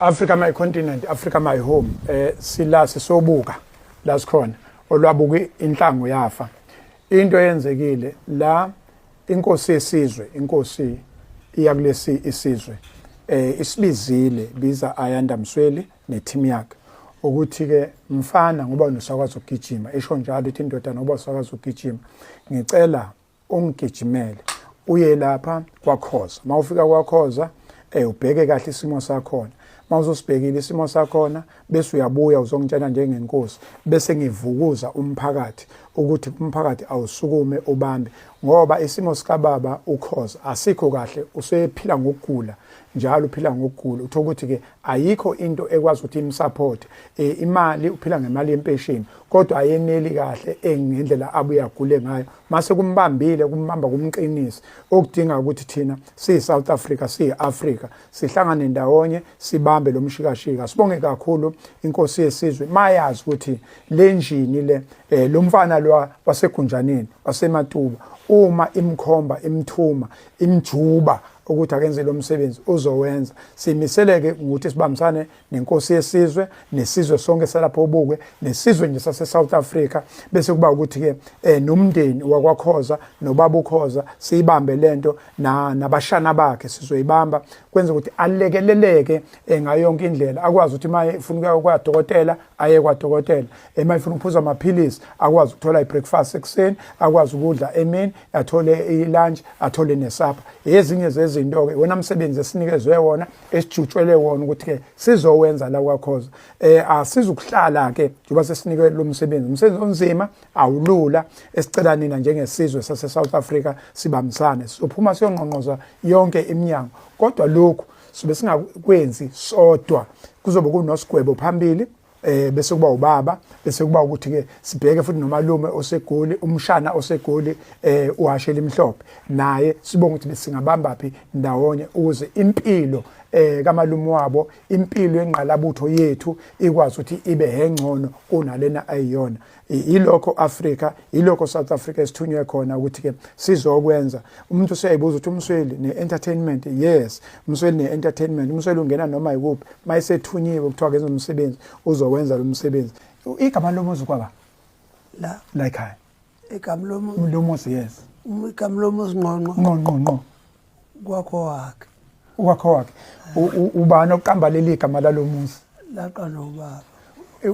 Africa my continent, Africa my home. Sila sisobuka la sikhona olwabuka inhlango yafa. Into eyenzekile la, inkosi yesizwe, inkosi iya kulesi isizwe, isibizile, biza Ayanda Msweli neteam yakhe ukuthi ke mfana, ngoba usakwazi ukugijima, isho njalo ithi indoda, ngoba usakwazi ukugijima, ngicela ungigijimele uye lapha kwaKhoza. Mawufika kwaKhoza, ubheke kahle isimo sakhona. Mawuzosibhekile isimo sakhona, bese uyabuya uzongitshela njengenkosi, bese ngivukuza umphakathi ukuthi umphakathi awusukume ubambe, ngoba isimo sikababa uKhoza asikho kahle, usephila ngokugula njalo, uphila ngokugula. Uthola ukuthi ke ayikho into ekwazi ukuthi imsupport, imali, uphila ngemali yempesheni, kodwa ayeneli kahle ngendlela abuye agule ngayo. Mase kumbambile, kumbamba kumqinisa, okudinga ukuthi thina siyi South Africa, siyi Africa, sihlangane ndawonye, sibambe lo mshikashika. Sibonge kakhulu inkosi yesizwe mayazi ukuthi le njini le, lo mfana lo wasegunjaneni waseMatuba, uma imkhomba, imthuma, imjuba ukuthi akenze lo msebenzi, uzowenza. Simiseleke ukuthi sibambisane nenkosi yesizwe nesizwe sonke salapho obukwe nesizwe nje sase South Africa, bese kuba ukuthi ke nomndeni wakwaKhoza nobaba uKhoza siyibambe lento, na nabashana bakhe sizoyibamba, kwenza ukuthi alekeleleke ngayo yonke indlela, akwazi ukuthi maye ufuna ukuya kwadokotela aye kwadokotela, ema ifuna ukuphuza amaphilisi akwazi ukuthola ibreakfast ekuseni, akwazi ukudla emini, athole ilunch, athole nesupper. Ezinye zezinto ke wona msebenzi esinikezwe wona, esijutshwele wona ukuthi ke sizowenza la kwaKhoza. Asizukuhlala ke njengoba sesinikwe lo msebenzi, umsebenzi onzima, awulula, esicela nina njengesizwe sase South Africa sibambisane. Sizophuma siyongqongqoza yonke iminyango, kodwa lokhu sibe singakwenzi sodwa, kuzobe kunosigwebo phambili, bese kuba ubaba, bese kuba ukuthi ke sibheke futhi nomalume oseGoli, umshana oseGoli, uhashela imhlophe naye, sibonga ukuthi besingabamba phi ndawonye ukuze impilo kamalume wabo, impilo yenqalabutho yethu ikwazi ukuthi ibe hengcono kunalena ayiyona. Yilokho Africa, yilokho South Africa esithunywe khona ukuthi ke sizokwenza. Umuntu useyayibuza ukuthi uMsweli ne-entertainment. Yes, uMsweli ne-entertainment. UMsweli ungena noma yikuphi mayesethunyiwe kuthiwa kenza umsebenzi, uzokwenza lo msebenzi. Igama lomuzi kwaba la la ekhaya? Igama lomuzi? Lomuzi, yes. Igama lomuzi ngqonqo. Ngqo ngqo ngqo. Kwakho wakhe. Ukwakho wakhe. Ubani oqamba leli gama lalomuzi? Laqanjwa ubaba.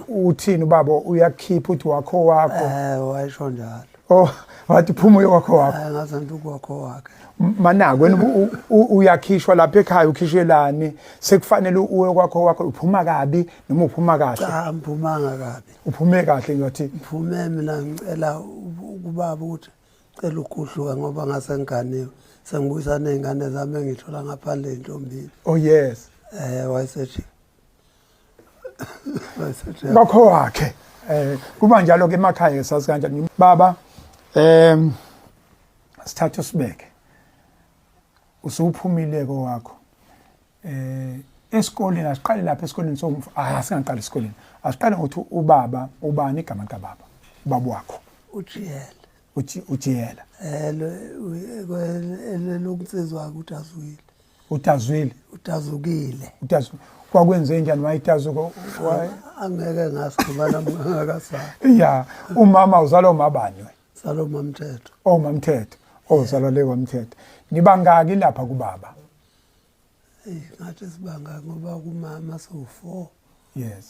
Uthini ubaba, uyakhipha uthi wakho wakho? Wayisho njalo. Oh, wathi phuma uye kwakho wakho. Ngaze ngithi ukwakho wakhe. Manako wena uyakhishwa lapha ekhaya, ukhishelani? Sekufanele uye kwakho wakho, uphuma kabi noma uphuma kahle? Cha, ngiphumanga kabi. Uphume kahle ngiyothi. Ngiphume mina ngicela kubaba ukuthi cela ukugudluka, ngoba ngase ngiganiwe, sengibuyisa ney'ngane zami engithola ngaphandle ey'ntombini. Oh yes. Wayesethi kwakho wakhe. Kuba njalo ke emakhaya, sazi kanjani baba. Sithathe usibeke, usuphumile kowakho esikoleni. Asiqale lapha esikoleni. So singaqali esikoleni, asiqale ngokuthi ubaba ubani igama kababa, ubaba wakho? Ujiyela. Uthi ujiyela. Lokunsizwa ukuthi azukile. Utazwile? Utazukile. Utazu kwakwenze njani wayitazuko? Angeke ngazi ngoba nami ngingakazali. Ya, umama uzalwa umabani we? Zalo mamthetho. Oh, mamthetho. Oh, uzalwa le kwamthetho. Nibangaki lapha kubaba? Eyi, ngathi sibanga, ngoba kumama siwu-four.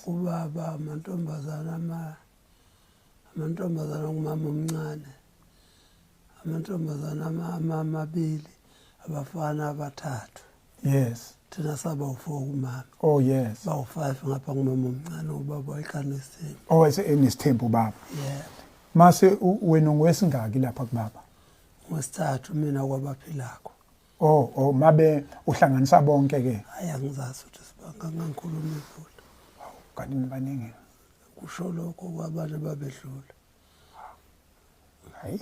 Kubaba amantombazana, amantombazana kumama omncane, amantombazana amabili, abafana abathathu. Thina saba u-four kumama. Oh yes. Bawu-five ngapha kumama omncane, ubaba wayekhanda isithembu. Oh, enesithembu baba. Yebo. Mase wena ungowesingaki lapha kubaba? Ngwesithathu mina kwabaphilakho. Oh, mabe uhlanganisa bonke ke? Hayi, angizazi ukuthi sibanga, ngangikhuluma izulu. Kanti nibaningi. Kusho lokho kwabantu babedlula. Hayi.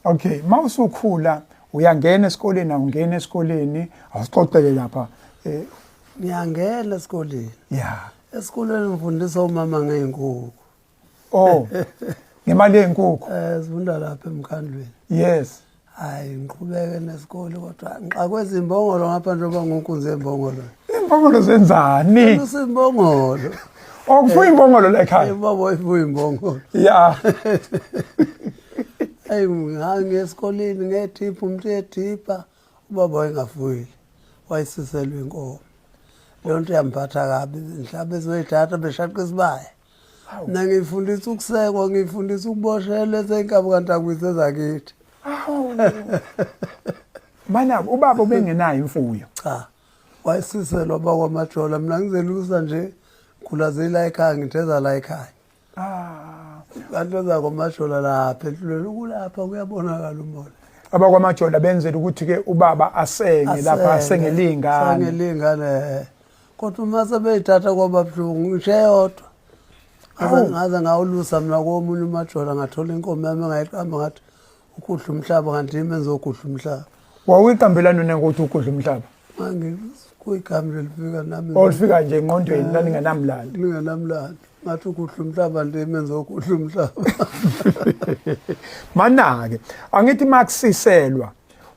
Okay, mawusukhula uyangena esikoleni, awungena esikoleni? Awusixoxele lapha. Ngiyangena esikoleni. Ya. Esikoleni ngifundisa umama ngey'nkukhu. Oh. Ngemali yenkukhu. Sifunda lapha emkhandlweni. Yes. Hayi, ngiqhubeke nesikole kodwa ngixakwe izimbongolo ngapha njengoba ngunkunzi yembongolo. Imbongolo zenzani? Usimbongolo. Okufuya imbongolo la ekhaya. Ubaba wayifuya imbongolo. Ya. Eyi ngangiya esikoleni ngethipha umuntu ethipha ubaba wayengafuyile wayisiselwa inkomo. Leyo nto yamphatha kabi mhlawumbe bezoyithatha beshaqa isibaya. Mina ngifundisa ukusekwa ngifundisa ukuboshelwa esenkabi kanti akuyise zakithi. Mana ubaba ubengenayo imfuyo. Cha. Wayesiselwa bakwamajola mina ngizelusa nje ngikhulazela ekhaya ngitheza la ekhaya. Ah. Kanti ezakwamajola lapha enhlulweni ukulapha kuyabonakala umbona. Abakwamajola benzela ukuthi ke ubaba asenge lapha asengele ingane. Asengele ingane. Kodwa uma sebeyithatha kwaba buhlungu ngisho eyodwa. Ngaze ngaze ngawulusa mina komunye umajola ngathola inkomo yami ngayiqamba ngathi ukudla umhlaba kanti yimi engizogudla umhlaba. Wawuyiqambelani wena ngokuthi ukudla umhlaba? Kuyigama lelifika nami. Olifika nje engqondweni lalingenamlando. Lingenamlando. Ngathi ukudla umhlaba nje yimi engizogudla umhlaba. Mana-ke angithi makusiselwa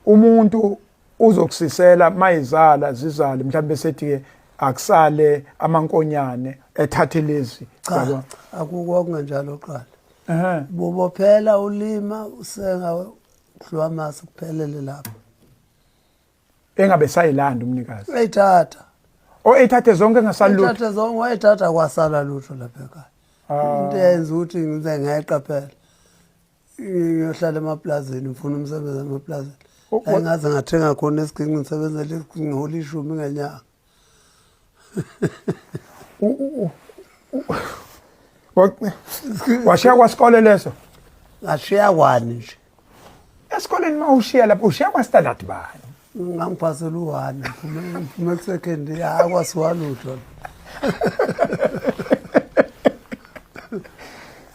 umuntu uzokusisela mayizala zizale mhlawumbe sethi ke akusale amankonyane ethathe lezi cha akukho kungenjalo qala ehe bubophela ulima usenga kudliwa amasi kuphelele lapho engabe sayilanda umnikazi uyayithatha o ethathe zonke engasali lutho ethathe zonke wayithatha kwasala lutho lapha ekhaya ah. Into eyenza ukuthi ngize ngeqa phela ngiyohlala emaplazini ngifuna umsebenzi emaplazini engaze ngathenga khona esiginci ngisebenzela isiginci ngihola ishumi ngenyanga. Washiya kwasikole leso? Ngashiya kwani nje. Esikoleni uma ushiya lapho ushiya kwa-standard bani? Ngangiphasela u-one ngiphume ku-second hayi kwasiwa lutho.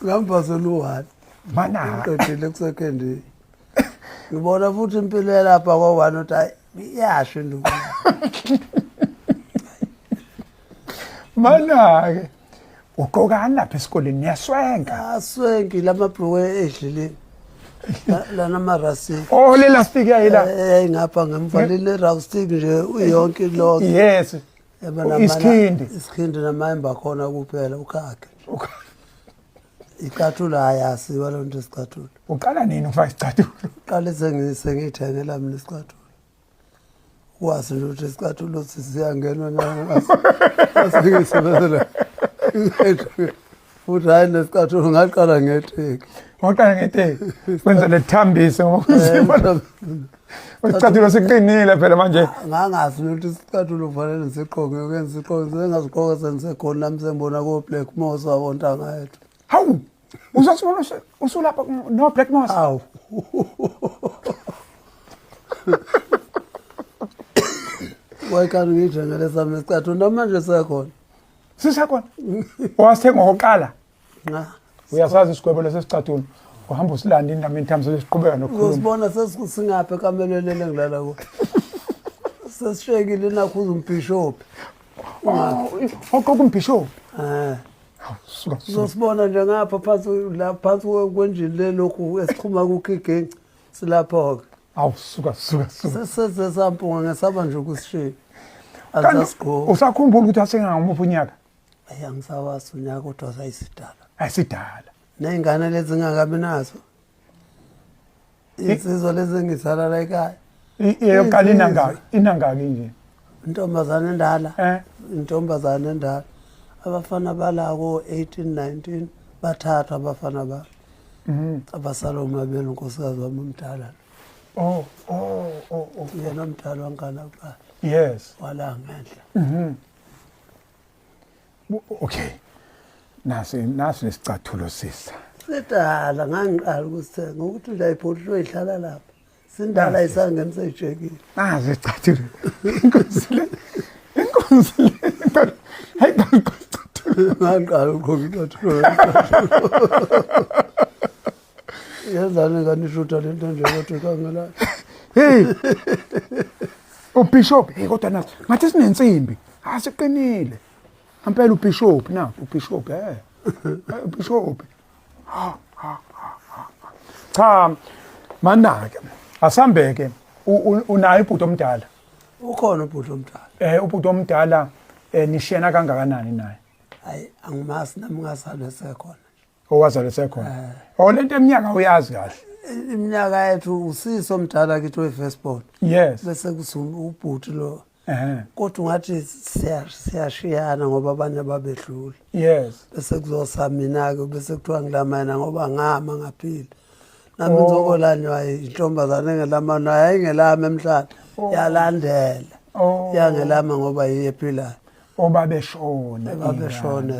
Ngangiphasela u-one. Mana. Ngiqedile ku-second. Ngibona futhi impilo yalapha kwa-one ukuthi hayi iyasho induku. Mana-ke ugqokani lapha esikoleni niyaswenka? Aswenki lamabhulukwe edlileni. Lana amarasiki. Oh le lastic yayila. Eh ngapha ngemva lile rustic nje uyonke lonke. Yes. Isikhindi. Isikhindi namayemba khona kuphela ukhakhe. Icathulo hayi asiwa lonto isicathulo. Uqala nini ukufaka isicathulo? Qale sengiyithengela mina isicathulo. Wazi nje ukuthi isicathulo sisiyangenwa nasengisebenzela. Futhi hayi nesicathulo ngaqala ngeteki. Waqala ngeteki. Kwenza lethambise ngoba isicathulo siqinile phela manje. Ngangazi ukuthi isicathulo kufanele ngisigqoke ngiyoke ngisigqoke sengasigqoka sengisekhona nami sengibona ko-Black Moss wabontanga yethu. Hawu! Uzosibona usulapha no Black Moss. Hawu. Wayekani ngiyithengele sami isicathulo namanje sekhona. Sisekhona. Wasithenga ngokuqala. Nqa. Uyasazi isigwebo lesi sicathulo. Uhamba usilanda in the meantime sesiqhubeka nokukhuluma. Uzosibona sesingaphi ekamelweni elengilala kulo. Sesishekile nakho uzumbhishophi. Oqoka umbhishophi. Eh. Suka. Uzosibona nje ngapha phansi la phansi kwenjini le lokhu esiqhuma kukhigenci silapho-ke. Awu suka suka suka. Seseze sampunga ngesaba nje ukusishiya. Kanti Asasigqoki. usakhumbula ukuthi wasengangamuphi unyaka? Ayi angisawazi unyaka kodwa sayisidala. Ayisidala. Ney'ngane lezi ngingakabi nazo. Insizwa lezi engizala la ekhaya. Eyokuqala inangaki? Inangaki nje? Intombazane endala. Eh. Intombazane endala. Abafana bala ko-18 19 bathathu abafana ba. Abasala omabili unkosikazi wami omdala. Oh, oh, oh, oh. Yena omdala wangana kuqala. Yes. Wala ngenhla. Okay. Nasi nasi nesicathulo sisa. Sidala ngangiqala ukusithenga ukuthi nje ayibhodlwe ihlala lapha. Sindala isangene seyijekile. Nazi isicathulo. Inkosi le. Inkosi le. Hayi isicathulo. Ngangiqala ukugqoka icathulo. Yenzani ngani ishutha lento nje kodwa kangela. Hey. Ubishop, hey kodwa nathi ngathi sinensimbi. Asiqinile. Ampela ubishop na, ubishop eh. Ubishop. Ha ha ha. Cha manake. Asambeke unaye ubhuti omdala? Ukhona ubhuti omdala. Ubhuti omdala nishiyana kangakanani naye? Hayi, angimazi nami, ngazalwa esekhona. Owazalwa esekhona. Oh, lento eminyaka uyazi kahle. Iminyaka yethu, usisi omdala kithi we-firstborn. Bese kuthi ubhuti lo. Kodwa ungathi siyashiyana ngoba abanye babedlula. Bese kuzosa mina-ke, bese kuthiwa ngilama yena ngoba ngama ngaphila. Nami ngizokolanywa intombazane engelama nayo, yayingelama emhlane. Yalandela. Yangelama ngoba yiyo ephilayo. Obabeshona. Babeshona.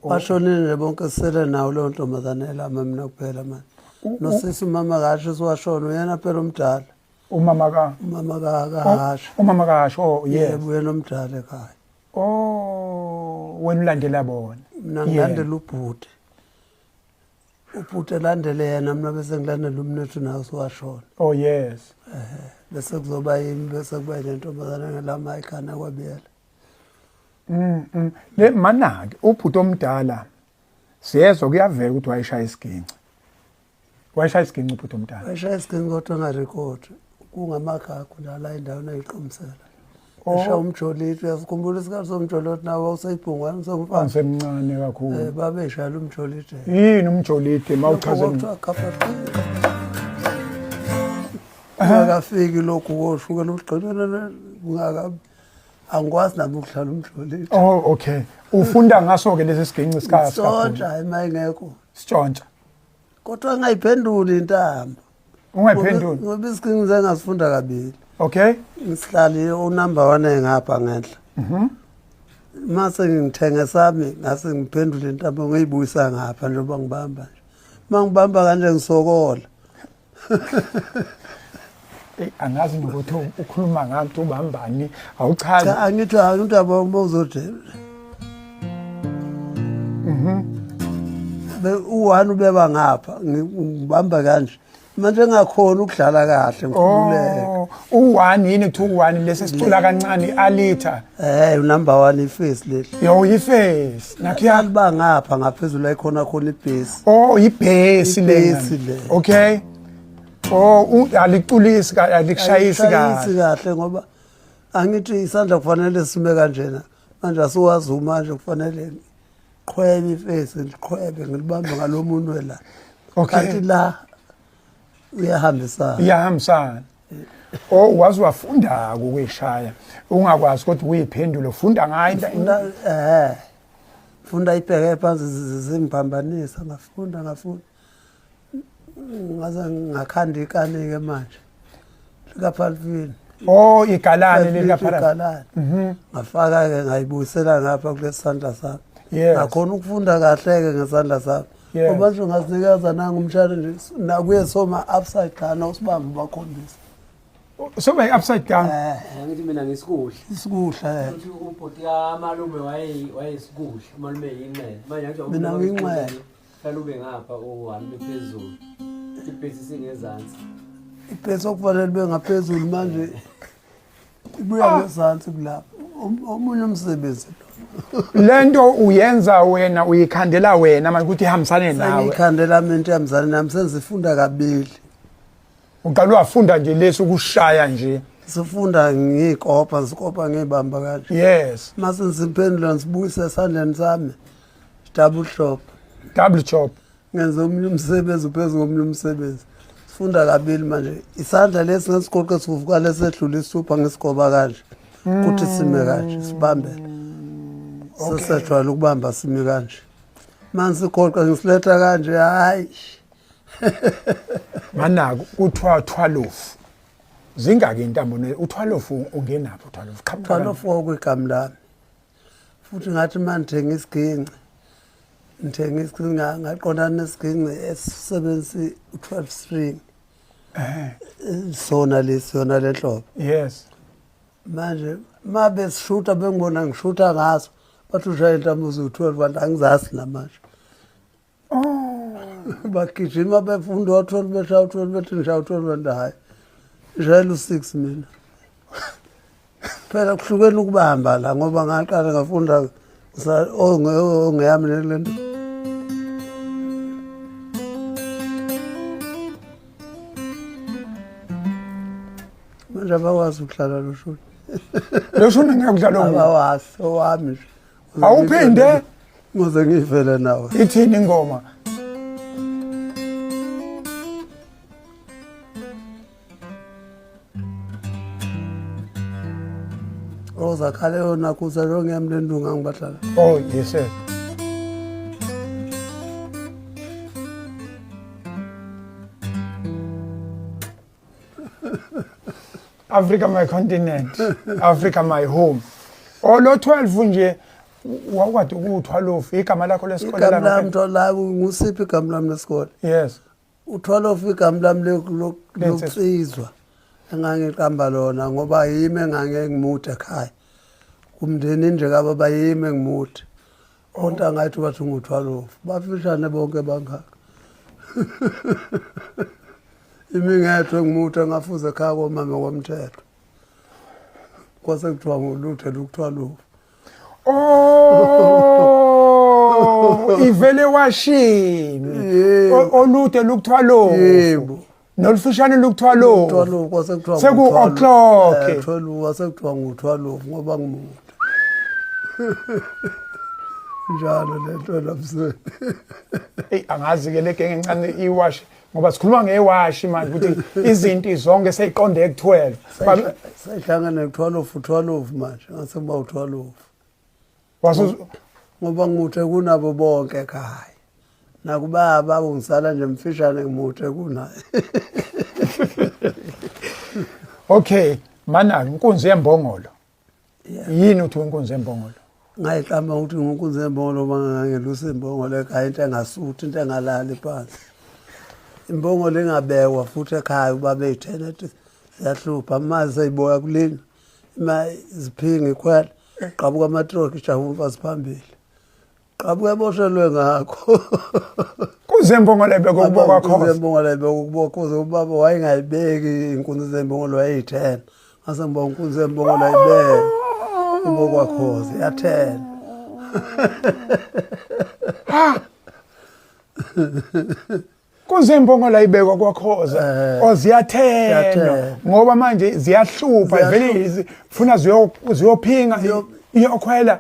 Bashonile nje bonke, sisele nawo leyo ntombazane elama mina kuphela manje. Nosisi umama kasho siwashona, uyena phela omdala. Umama ka? Umama kaHasha. Umama kaHasha, oh yes. Yebo, uyena omdala ekhaya. Oh, wena ulandela bona. Mina ngilandela ubhuti. Ubhuti elandele yena, mina bese ngilandela umnethu nawe siwashona. Oh yes. Bese kuzoba yimi, bese kuba ile ntombazane ngelama ekhana kwabiyela. Le manake ubhuti omdala siyezwa kuyavela ukuthi wayeshaya isiginci. Wayeshaya isiginci ubhuti omdala. Wayeshaya isiginci kodwa engarekhodi. Kungamagagu la endaweni ayiqomsela. Eshaya umjolito, uyasikhumbula isikhathi somjolito nawe wawuseyibhungwane usengumfana. Ngisemncane kakhulu. Babeshaya umjolito. Yini umjolito mawuchaze? Kuthiwa khapha. Kungakafiki lokhu koshukela ugqibelele kungaka angikwazi nami ukudlala umjolito. Oh okay. Ufunda ngaso ke lesi siginci sika Sitshontsha ima ingekho. Sitshontsha. Kodwa ngayiphenduli intambo. Ungayiphenduli. Ngoba isiginci sengasifunda kabili. Okay. Ngisihlali unumber 1 ngapha ngenhla. Mase ngithenge sami ngase ngiphendule intambo ngiyibuyisa ngapha njengoba ngibamba nje. Mangibamba kanje ngisokola. Ey, angazi nokuthi ukhuluma ngani, ubambani, awuchazi. Cha, angithi angithi abo uzothi. Be u1 ubeba ngapha ngibamba kanje. Manje ngakhona ukudlala kahle ngikhululeke. Oh, u1 yini kuthiwa u1 lesi sicula kancane alitha. Unumber 1 iface leli. Yo, iface. Nakhiya Yaliba ngapha ngaphezulu ayikhona khona ibase. Oh, ibase le. Ibase le. Okay. Oh, aliculisi alikushayisi kahle. Kahle ngoba angithi isandla kufanele sime kanjena. Manje asiwazi manje kufanele qhwebe iface ngiqhwebe ngilibambe ngalomunwe la. Okay. Kanti la uyahambisana. Iyahambisana. Oh, wazi wafunda ukuyishaya. Ungakwazi kodwa ukuyiphendula, ufunda ngayo into. Funda Funda ibheke phansi zingiphambanisa, ngafunda ngafunda. Ngaze ngakhanda ikani ke manje. Lika Palvin. Oh, igalane lika Palvin. Igalane. Ngafaka ke ngayibuyisela ngapha kulesandla sami. Yes. Ngakhona ukufunda kahle ke ngesandla sami. Yes. Ngoba nje ungazinikeza nanga umshana nje nakuye soma upside down usibambe bakhombisa. Soba upside down. Angithi mina ngisikudla. Isikudla. Uthi ubhuti kamalume wayeyisikudla, umalume yinxele. Manje nje Mina ngiyinxele. Hlala ube ngapha uhambe phezulu. Ibhesi singezansi. Ibhesi okufanele ibe ngaphezulu manje ibuya ngezansi kulapha. Omunye umsebenzi lo. Lento uyenza wena, uyikhandela wena manje ukuthi ihambisane nawe. Sengiyikhandela mina into ihambisane nami, sengifunda kabili. Uqala wafunda nje lesi ukushaya nje. Sifunda ngiyikopa, sikopa ngiyibamba kanje. Yes. Mase ngisiphendula ngisibuyise esandleni sami. Double chop. Double chop. Ngenza omunye umsebenzi uphezu komunye umsebenzi. Sifunda kabili manje. Isandla lesi ngesigoqe sivuka lesedlula isithupha ngesigoba kanje. Kuthi sime kanje sibambe. Sesejwayele ukubamba sime kanje. Manje sigoqa ngisiletha kanje hayi. Manako kuthiwa thwalofu. Zingaki intambo ne uthwalofu ungenaphi uthwalofu? Qhamuka. Thwalofu okwegama lami. Futhi ngathi manje ngithenga isiginci. Ngithenga isiginci ngaqondana nesiginci esisebenzisa u12 string. Sona lesi yona lenhlobo. Yes. Manje mabe sishuta bengibona ngishuta ngaso bathi ushaya intambo zu12 kanti angizazi namanje. Oh. Bagijima befunda u12 beshaya u12 bethi ngishaya u12 kanti hayi. Ngishayela u6 mina. Phela kuhlukene ukubamba la ngoba ngaqala ngafunda ongeyami lento. Manje abakwazi ukudlala lo shuni. Lo shuni ngeke udlalwe umuntu. Abawazi owami nje. Awuphinde? Ngoze ngivele nawe. Ithini ingoma? Ozakhale yona kuze lo ngiyamlendunga ngibadlala. Oh yes sir. Africa my continent, Africa my home. Oh lo 12 nje wawukade ukuthwalofu igama lakho lesikole Igama lami thola ngusiphi igama lami lesikole? Yes. Uthwalofu igama lami lokunsizwa engangiqamba lona ngoba yimi engangengimude ekhaya. Kumndeni nje kababa yimi engimude. Ontanga yethu bathi nguthwalofu. Bafishane bonke bangaka. Imingethwe ngimude ngafuze ekhaya komama kwamthetho. Kwase kuthiwa ngoluthe lukuthwalofu. Oh, ivele washini. Olude lukuthwalofu. Yebo. Nolufushane lukuthwalofu. Uthwalofu kwase kuthiwa Seku o'clock. Thwalofu kwase kuthiwa nguthwalofu ngoba ngimude. Njalo lento lamsweni. Ey angazi ke le genge encane iwashi ngoba sikhuluma ngewashi manje ukuthi izinto zonke seyiqonde ku-12. Seyihlangene ku-12 12 manje ngase kuba u-12. Wasu Ngoba ngimuthe kunabo bonke ekhaya. Nakubaba ungisala nje mfishane ngimuthe kunaye. Okay, mana inkunzi yembongolo. Yini uthi inkunzi yembongolo? Ngayiqamba ukuthi ngunkunzi yembongolo ngoba ngangelusa imbongolo ekhaya into engasuthi into engalali phansi. Imbongolo ingabekwa futhi ekhaya ubaba eyithena ethi ziyahlupha amazi seyiboya kulinywa. Ima ziphinga ikhwela qabuka amatroki ijaha umfazi phambili. Qabuka eboshelwe ngakho. Inkunzi yembongolo ibekwa kubo Inkunzi kwakho. yembongolo ibekwa kubo khoza ubaba wayengayibeki inkunzi zembongolo wayeyithena. Ngase ngiba inkunzi yembongolo ayibeke kubo kwakhoza yathena. Inkunzi yembongolo ayibekwa kwakhoza. Eh. O ziyathenwa Ziyathenwa. ngoba manje ziyahlupha vele funa ziyophinga iyokhwela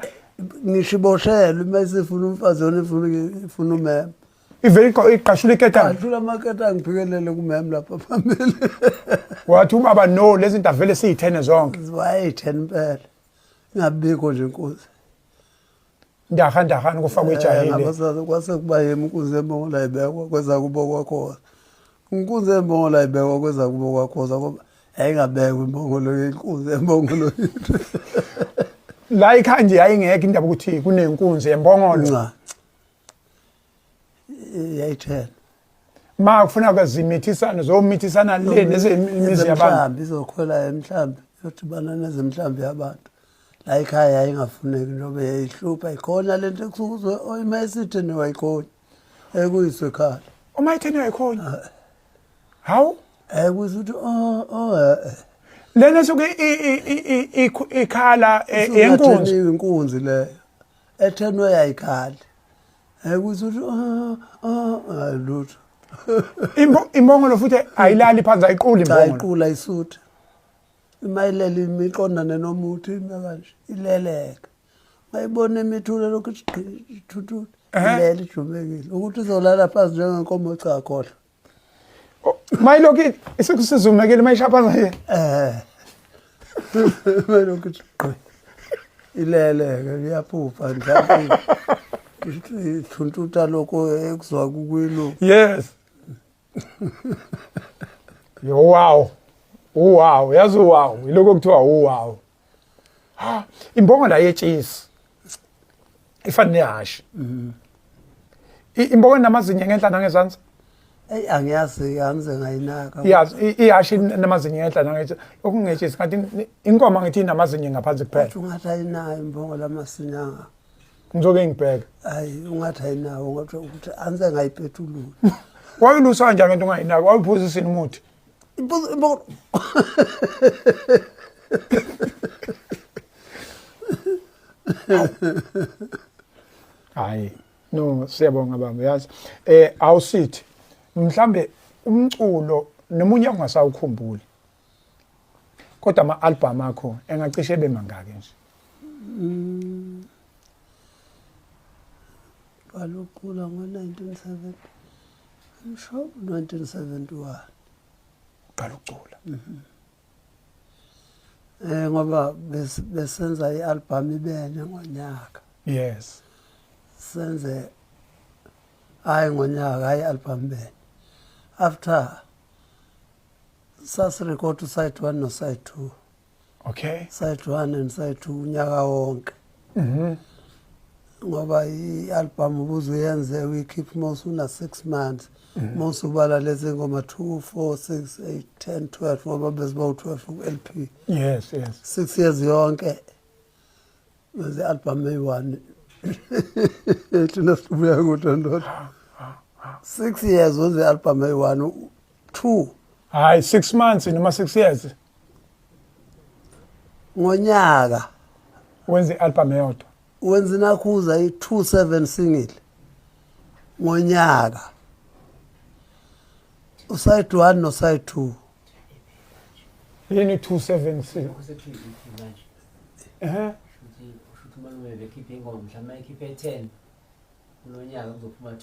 Ngisho iboshelwe uma isifuna umfazi yona ifuna umema. Ivele iqashula iketanga. Qashula amaketanga ngiphikelele kumem lapha phambili. Wathi ubaba no lezi zinto avele siyithene zonke. Wayeyithena impela. Ingabikho nje inkunzi. Ndaha ndahani kufakwe ijahile. Ngabasa kwase kuba yimi inkunzi yembongolo ayibekwa kweza kubo kwakhoza. Inkunzi yembongolo ayibekwa kweza kubo kwakhoza ngoba yayingabekwa imbongolo inkunzi yembongolo. La ikhanje yayingekho indaba ukuthi kunenkunzi yembongolo. Nca. Yayithena. Ma kufuna kwazimithisana zomithisana le nezemizi yabantu. Ezemhlambi izokhwela emhlambi yodibana nezemhlambi yabantu. La ekhaya yayingafuneki njengoba yayihlupha ikhona lento ekusuke ima esitheni wayikhona. Ekuyiswe ekhaya. Uma itheni wayikhona. Hawu? Ekuyiswe ukuthi oh oh eh. Lena suke ikhala yenkunzi. Inkunzi leyo. Ethenwe yayikhali. Ekuyiswe ukuthi oh oh lutho. Imbongolo futhi ayilali phansi ayiquli Cha imbongolo. iqula isutha. Imayilele imiqondane nomuthi ime kanje ileleka. Mayibona imithule lokhu ithuthuthu ilele ijumekile ukuthi izolala phansi njengenkomo cha khohlwa. Mayilokhu isikusizumekile mayishaya phansi nje. Eh. Mayilokhu ithi gqi. Ileleke iyaphupha mhlawumbe. Ithuntutha lokho ekuzwa kukwilu. Yes. Yo wow. Wow, yazi wow, iloko kuthiwa wow. Ha, imbongolo ayetshisi. Ifana nehashi. Imbongolo namazinyo ngenhla nangezansi. Eyi angiyazi angize ngayinaka. Yazi ihashi namazinyo ngenhla nangezansi. Okungetshisi ngathi inkomo ngithi inamazinyo ngaphansi kuphela. Ungathi ayinayo imbongolo amasinyanga. Ngizoke ngibheke. Hayi ungathi ayinawo ngathi ukuthi angize ngayipetulula. Wayilusa kanjani into ongayinaki? Wawuphuzisini umuthi? Imbongolo. Hayi. No, siyabonga baba yazi. Awusithi mhlambe umculo nomunye ongasawukhumbuli. Kodwa ama album akho engacishe ebe mangaki nje? Qala ukucula ngo-1970, ngisho 1971. Uqala ukucula. Ngoba besenza i-album ibene ngonyaka. Yes. Senze hayi ngonyaka, hayi i-album bene. After sasirecord side 1 no side 2. Okay. Side 1 and side 2 unyaka wonke. Ngoba i-album ubuze uyenze uyikhiphe uma usuna 6 months. Uma usubala lezi ngoma 2 4 6 8 10 12 ngoba beziba u12 ku-LP. Yes. 6 years yonke. Wenze i-album eyi-1. Thina sibuya kude ndoda. 6 years wenze i-album eyi-1 2 Hayi 6 months noma 6 years ngonyaka. Wenze i-album eyodwa. Wenza inakhuza i-27 single ngonyaka. Uside 1 no side 2. Yini 276? Kusethu EP manje. Ehhe. Shuthi shuthi umalume bekhiphe ingoma mhlawumbe ayikhiphe 10. Kulonyaka kuzophuma 2.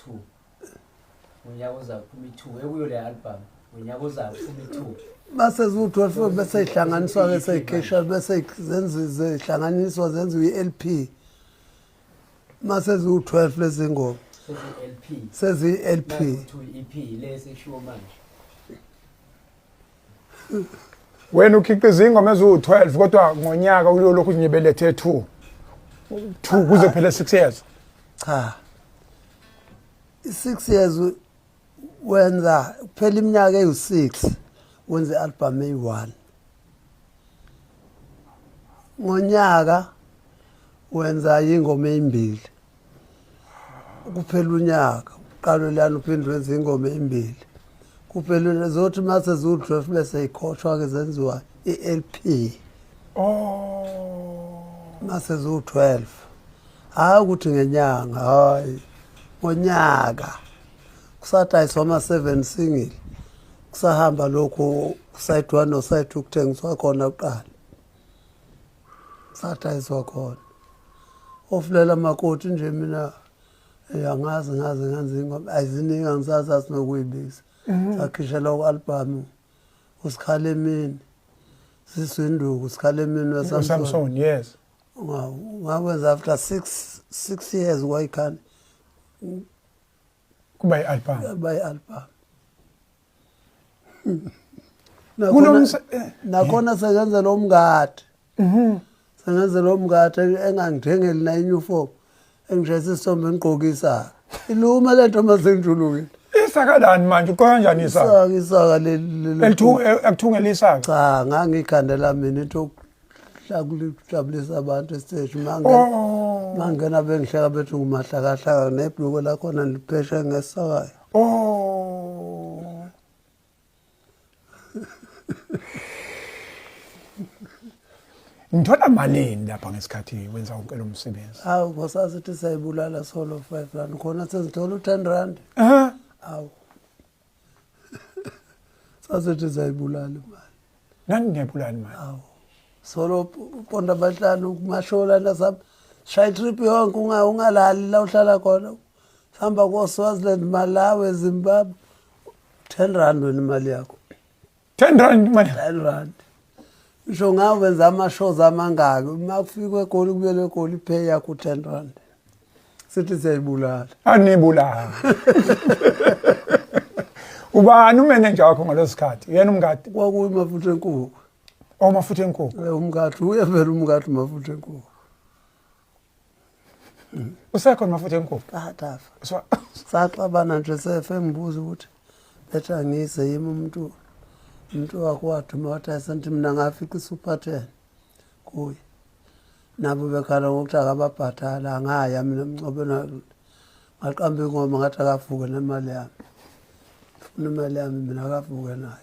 Ngonyaka ozayo kuphuma i2 ekuyo le album. Ngonyaka ozayo kuphuma i2. Base ziwu-12 bese ihlanganiswa bese ikhishwa bese zenziwe zihlanganiswa zenziwe i-LP. Mase ziwu-12 lezi ngoma. Sezi LP. Sezi-LP. Manje EP lesi eshiwo manje. Wena ukhiqiza ingoma eziwu-12 kodwa ngonyaka uyolokhu unyibelethe 2. 2 kuze phela 6 years. Cha. I-6 years wenza kuphela iminyaka ewu-6 wenza i-album eyi-1. Ngonyaka wenza ingoma ezimbili. Kuphela unyaka uqalwe lana uphinde wenze ingoma ezimbili. Kuphela zothi mase ziwu-12 bese ikhotshwa ke zenziwa i-LP. Oh. Mase ziwu-12. Hayi ukuthi ngenyanga, hayi ngonyaka. Kusadayiswa ama-7 single. Kusahamba lokhu side 1 no side 2 kuthengiswa khona kuqala. Sadayiswa khona. Ofulela makoti nje mina angazi ngaze ngenza ingoma ayiziningi angisazi sinokuyibiza. Sakhishela ku-album usikhala emini. Siswinduku sikhala emini weSamson. Samson, yes. Ngawenza after 6 years kwayikhani Kuba i-album. by album. Nakhona sengenzela umngadi. Sengenzela umngadi engangithengeli na uniform. Engishayisa isithombe engigqokisa. Iluma lento mase ngijulukile. Isaka lani manje uqoka kanjani isaka? Isaka isaka leli. Elithungela isaka. Cha, ngangikhandela mina into yokuhlakujabulisa abantu estage mangena. Oh. Mangena bengihleka bethi ngumahlakahlaka nebhluko lakhona lipheshe ngesakayo. Oh. Ngithola malini lapha ngesikhathi wenza wonke lo msebenzi? Hawu ngosasithi sayibulala solo 5 rand khona sezithola u10 rand. Eh? Hawu. Sasithi sayibulala imali. Nani niyabulala imali? Hawu. Solo uponda abahlanu kumashola nasam shaya trip yonke ungalali la uhlala khona. Sihamba ko Swaziland, Malawi, Zimbabwe. 10 rand wena imali yakho. 10 rand imali. 10 rand. Ngisho ngawenza ama-shows amangaki uma kufikwa eGoli kubuyelwe eGoli ipay yakho u-10 rand. Sithi siyayibulala. Anibulala. Ubani umanager wakho ngaleso sikhathi? Yena umngadi. Kwakuyi mafutha enkukhu. Oh, mafutha enkukhu. Umngadi uye vele umngadi mafutha enkukhu. Usekhona mafutha enkukhu? Kade afa. Saxabana nje sefe ngibuza ukuthi betha ngize yimi umuntu wakho waduma wathi asenthi mina ngafica i-super 10 kuye. Nabo bekhala ngokuthi akababhadala angaya mina emncobeni ngaqamba ingoma ngathi akavuke nemali yami. Ufuna imali yami mina akavuke nayo.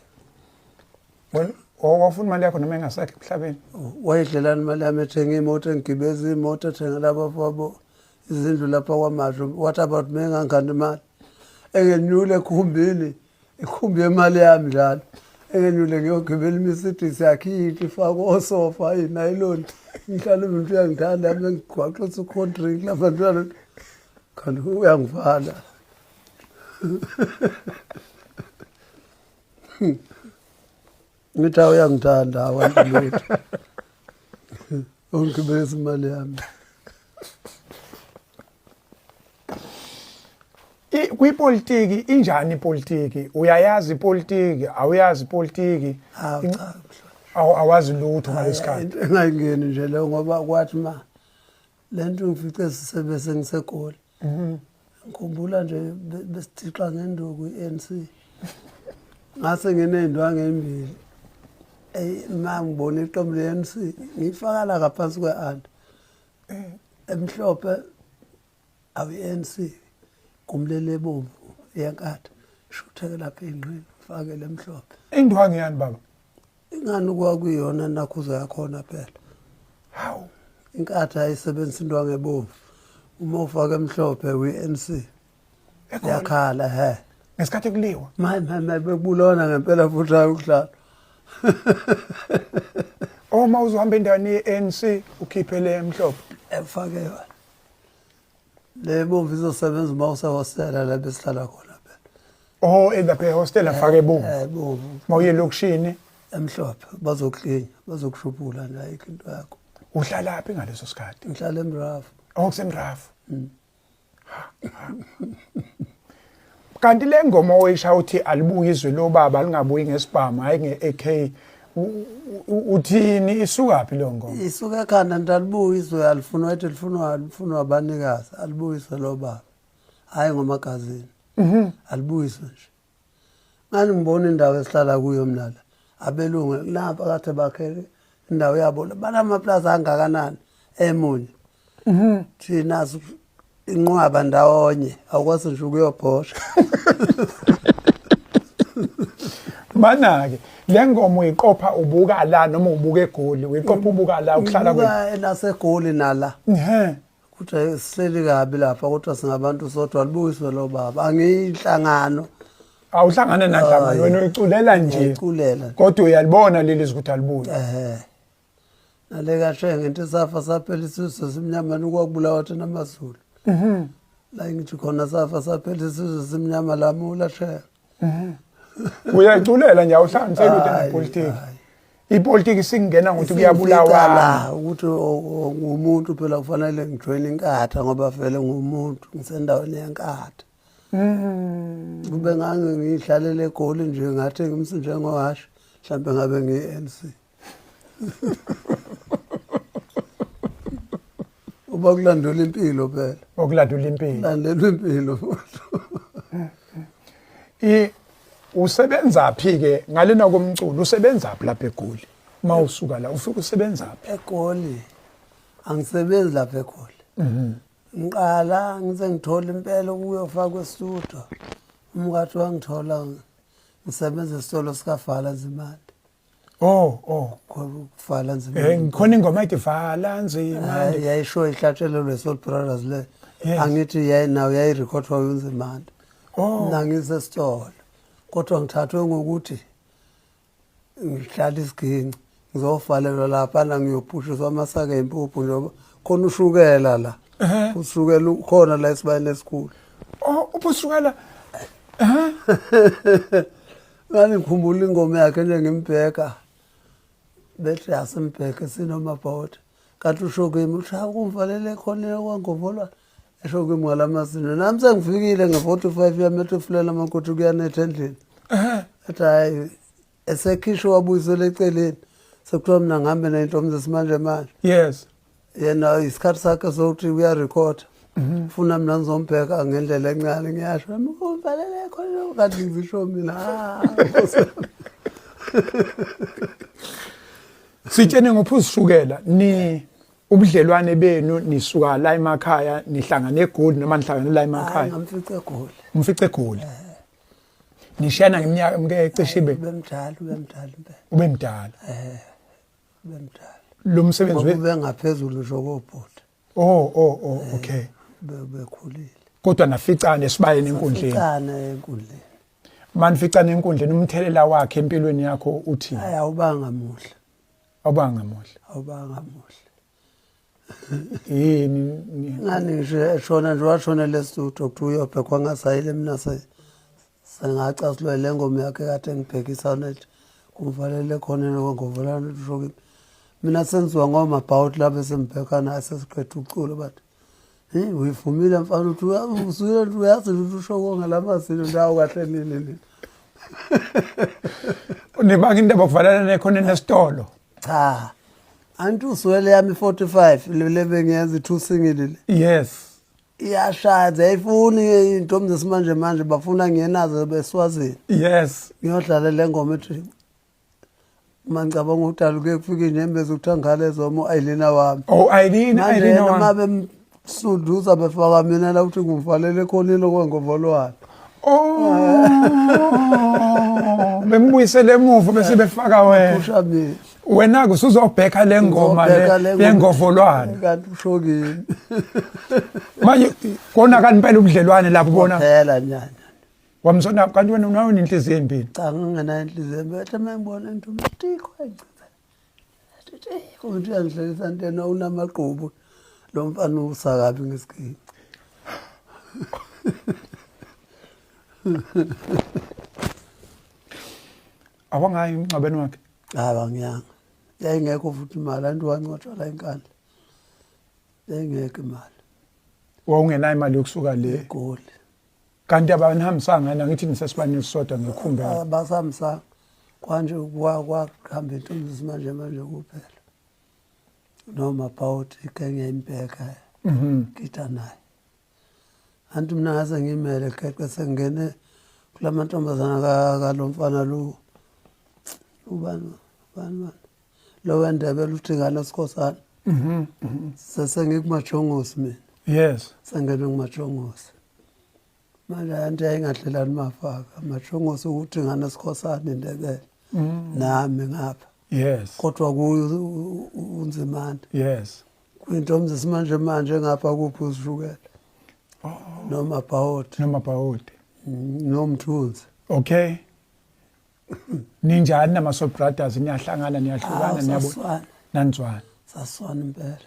Wena wawufuna imali yakho noma engasekho emhlabeni? Wayidlelana imali yami ethenga imoto engigibeza imoto ethengela abafowabo izindlu lapha kwaMashu. What about me engangikhanda imali? Engenyule ekhumbini, ikhumbi yemali yami njalo. Engenyule ngiyogibela iMercedes yakhe iyinhle ifake osofa inayiloni. Ngihlale umuntu uyangithanda nami ngigwaqisa u-cold drink labantwana kanti uyangivala. Ngithi awu uyangithanda awanti lutho. Ungigibelisa imali yami. Kwipolitiki injani ipolitiki? Uyayazi ipolitiki, awuyazi ipolitiki? Hawu cha. Awazi lutho ngalesikhathi. Into engayingeni nje leyo ngoba kwathi ma le nto ngifice sisebe sengiseGoli. Ngikhumbula nje besithixa ngenduku i-ANC. Ngase nginey'ndwangu ey'mbili. Eyi ma ngibona iqembu le-ANC ngiyifaka la ngaphansi kwe-anda. Emhlophe awu-ANC kumlele ebomvu yenkatha shutheke lapha ey'nqini fake le mhlophe. Indwangu yani baba? Ingani kwakuyiyona nakhuza yakhona phela. Hawu. Inkatha ayisebenzisa indwangu ebomvu. Uma ufake emhlophe kwi-ANC yakhala he. Ngesikhathi kuliwa. Maye maye maye bekubulona ngempela futhi hayi ukudlala. Uma uzohamba endaweni ye-ANC ukhiphe le emhlophe. Efake yona. Le bomvu izosebenza uma usehostela la besihlala khona phela. Oh, elapha ehostela afake ebomvu. Eh bomvu. Uma uye elokishini emhlophe bazoklinya bazokushubhula nje ayikho into yakho. Uhlalaphi ngaleso sikhathi? Ngihlala eMrafu. Oh, kuseMrafu. Kanti le ngoma oyisha uthi alibuyi izwe lobaba lingabuyi ngesibhamu hayi nge-AK uthini isukaphi leyo ngoma? Isuka ekhanda nje alibuyi izwe alifunwa ethi lifunwa lifunwa abanikazi alibuyiswe lo baba. Hayi ngomagazini. Alibuyiswe nje. Ngani ngibona indawo esihlala kuyo mina la. Abelungu napa kade bakhe indawo yabo banamaplaza angakanani emunye. Thina inqwaba ndawonye awukwazi nje ukuyobhosha. Mana-ke le ngoma uyiqopha ubuka la noma ubuka eGoli uyiqopha ubuka la ukuhlala kwenu? Ubuka elaseGoli nala. Ehhe. Kodwa sihleli kabi lapha kodwa singabantu sodwa libuyiswe lo baba. Angiyinhlangano. Awuhlangane nanhlangano wena uyiculela nje. Ngiyiculela. Kodwa uyalibona leli zwi ukuthi alibuyi. Ehhe. Nale kaShenge into safa saphela isizwe simnyama nukwakubulawa thina amaZulu. La ngithi khona safa saphela isizwe simnyama lamula Shenge. Uyayiculela nje awuhlanganiseli lutho Hayi, nepolitiki. hayi. Ipolitiki singena ngokuthi Isimfica kuyabulawa. la ukuthi ngumuntu phela kufanele ngijoyine inkatha ngoba vele ngumuntu ngisendaweni yenkatha. Kube ngange ngihlalele eGoli nje ngathi ngimsi njengohashi mhlambe ngabe ngiyi-ANC. Uba kulandela impilo phela. Okulandela impilo. Landela impilo futhi. I usebenza phi ke ngalena komculo usebenza phi lapha eGoli? Uma usuka la ufika usebenza phi? EGoli angisebenzi lapha eGoli. Ngiqala ngize ngithola impela ukuyofakwa estudio. Umkathi wangithola ngisebenza esitolo sikaFala Nzimande. Oh oh. Vala Nzimande. Ngikhona ingoma ethi Vala Nzimande. Yayisho ihlatshelelwe Soul Brothers le. Yes. Angithi yayinawo yayirekhodwa uNzimande. Oh. Mina ngisesitolo. Kodwa ngithathwe ngokuthi ngihlala isiginci ngizovalelwa lapha ngiyophushiswa amasaka empuphu njengoba khona ushukela la. Ushukela ukhona la esibayeni esikhulu. Oh, uphusukela. Ngani ngikhumbula ingoma yakhe nje ngimbheka. Bethi asimbheke sinomabhawoti. Kanti usho kimi uthi akumvalele khona kwangovolwa. Esho kimi ngalamazino. Nami sengifikile nge-45 yami ethi ufulela amakuthi kuyanetha endlini. Ethi hayi esekhishwa wabuyiselwa eceleni. Sekuthiwa mina ngihambe ney'ntombi zesimanje manje. Yes. Yena isikhathi sakhe sokuthi uyarekhoda. Funa mina ngizombheka ngendlela encane ngiyasho nami umvalele khona kanti ngizisho mina. Ah, Nkosi yami. Sitshene ngophuzishukela ni ubudlelwane benu nisuka la emakhaya nihlangane eGoli noma nihlangane la Hayi emakhaya ngamfica eGoli. umfice eGoli. Nishiyana ngeminyaka mke cishe ibe Ubemdala ubemdala impela. ube mdala. Ubemdala. Lo msebenzi we Ngoba ubengaphezulu nje kobhuti. Oh oh oh okay. Bekhulile. Kodwa naficana esibayeni enkundleni. Saficana enkundleni. Manificana enkundleni umthelela wakhe empilweni yakho uthini? Hayi awubanga muhle. Awubanga muhle. Awubanga muhle. Yini ngani ngisho eshona nje washonela estudio kuthiwa uyobhekwa ngasayile mina sengacasulwa le ngoma yakhe kade ngibhekisana ethi kumvalele khona ngovalana usho kimi mina senziwa ngomabhawuti lapho esembheka naye sesiqeda ukucula bathi hey uyivumile mfana uthi usuyile uyazi ukuthi usho konke la mazilo ndawo kahle nini nini nibanga indaba kuvalana nekhona nesitolo cha anti uswele yami 45 le bengiyenza i-two single le yes iyashaya ziyayifuni iy'ntombi zesimanje manje bafuna ngiyenazo beswazini yes ngiyodlala le ngoma ethi uma ngicabanga udala kuye kufika iy'nyembezi ukuthi angale zoma u-ayilina wami oh Irene manje Irene yena wami uma bemsunduza befaka mina la ukuthi ngimvalele ekhoneni okwengovolwane oh bembuyisele emuva bese befaka wena phusha mina wena ke usuzobheka le ngoma Ngizobheka le le ngoma. yengovolwane kanti usho kimi manje konakala impela ubudlelwane lapho bona phela nyanya wamzona kanti wena unayo nenhliziyo embi cha ngingenayo inhliziyo embi ethe uma ngibona into tiko engichitha tiko into uyangihlekisa ntena unamagqubu lo mfana usakabi ngesiginci awangayi emngcwabeni wakhe hayi angiyanga yayingekho futhi imali anti wancotshwa la inkandla yayingekho imali wawungenayo imali yokusuka le egoli kanti abanihambisanga yena ngithi nisesibani esisodwa ngekhumbi basihambisanga kwanje kwahamba intombi zesimanje manje kuphela noma bhawuti igenge impeka ngitha naye anti mina ngase ngimele geqe sengingene kula mantombazana kalo mfana lo ubani ubani bani lo wendebele uthingana sikhosana sesengikumajongosi mina yes sengene kumajongosi manje anti yayingadlelani mafaka majongosi ukuthi ngane sikhosana indebele nami ngapha yes kodwa kuyo unzimande yes kwintombi zesimanje manje ngapha kuphi uzishukela noma bhawoti noma bhawoti nomthunzi okay ninjani nama-soul brothers niyahlangana niyahlukana niyabo saswana nanizwana saswana impela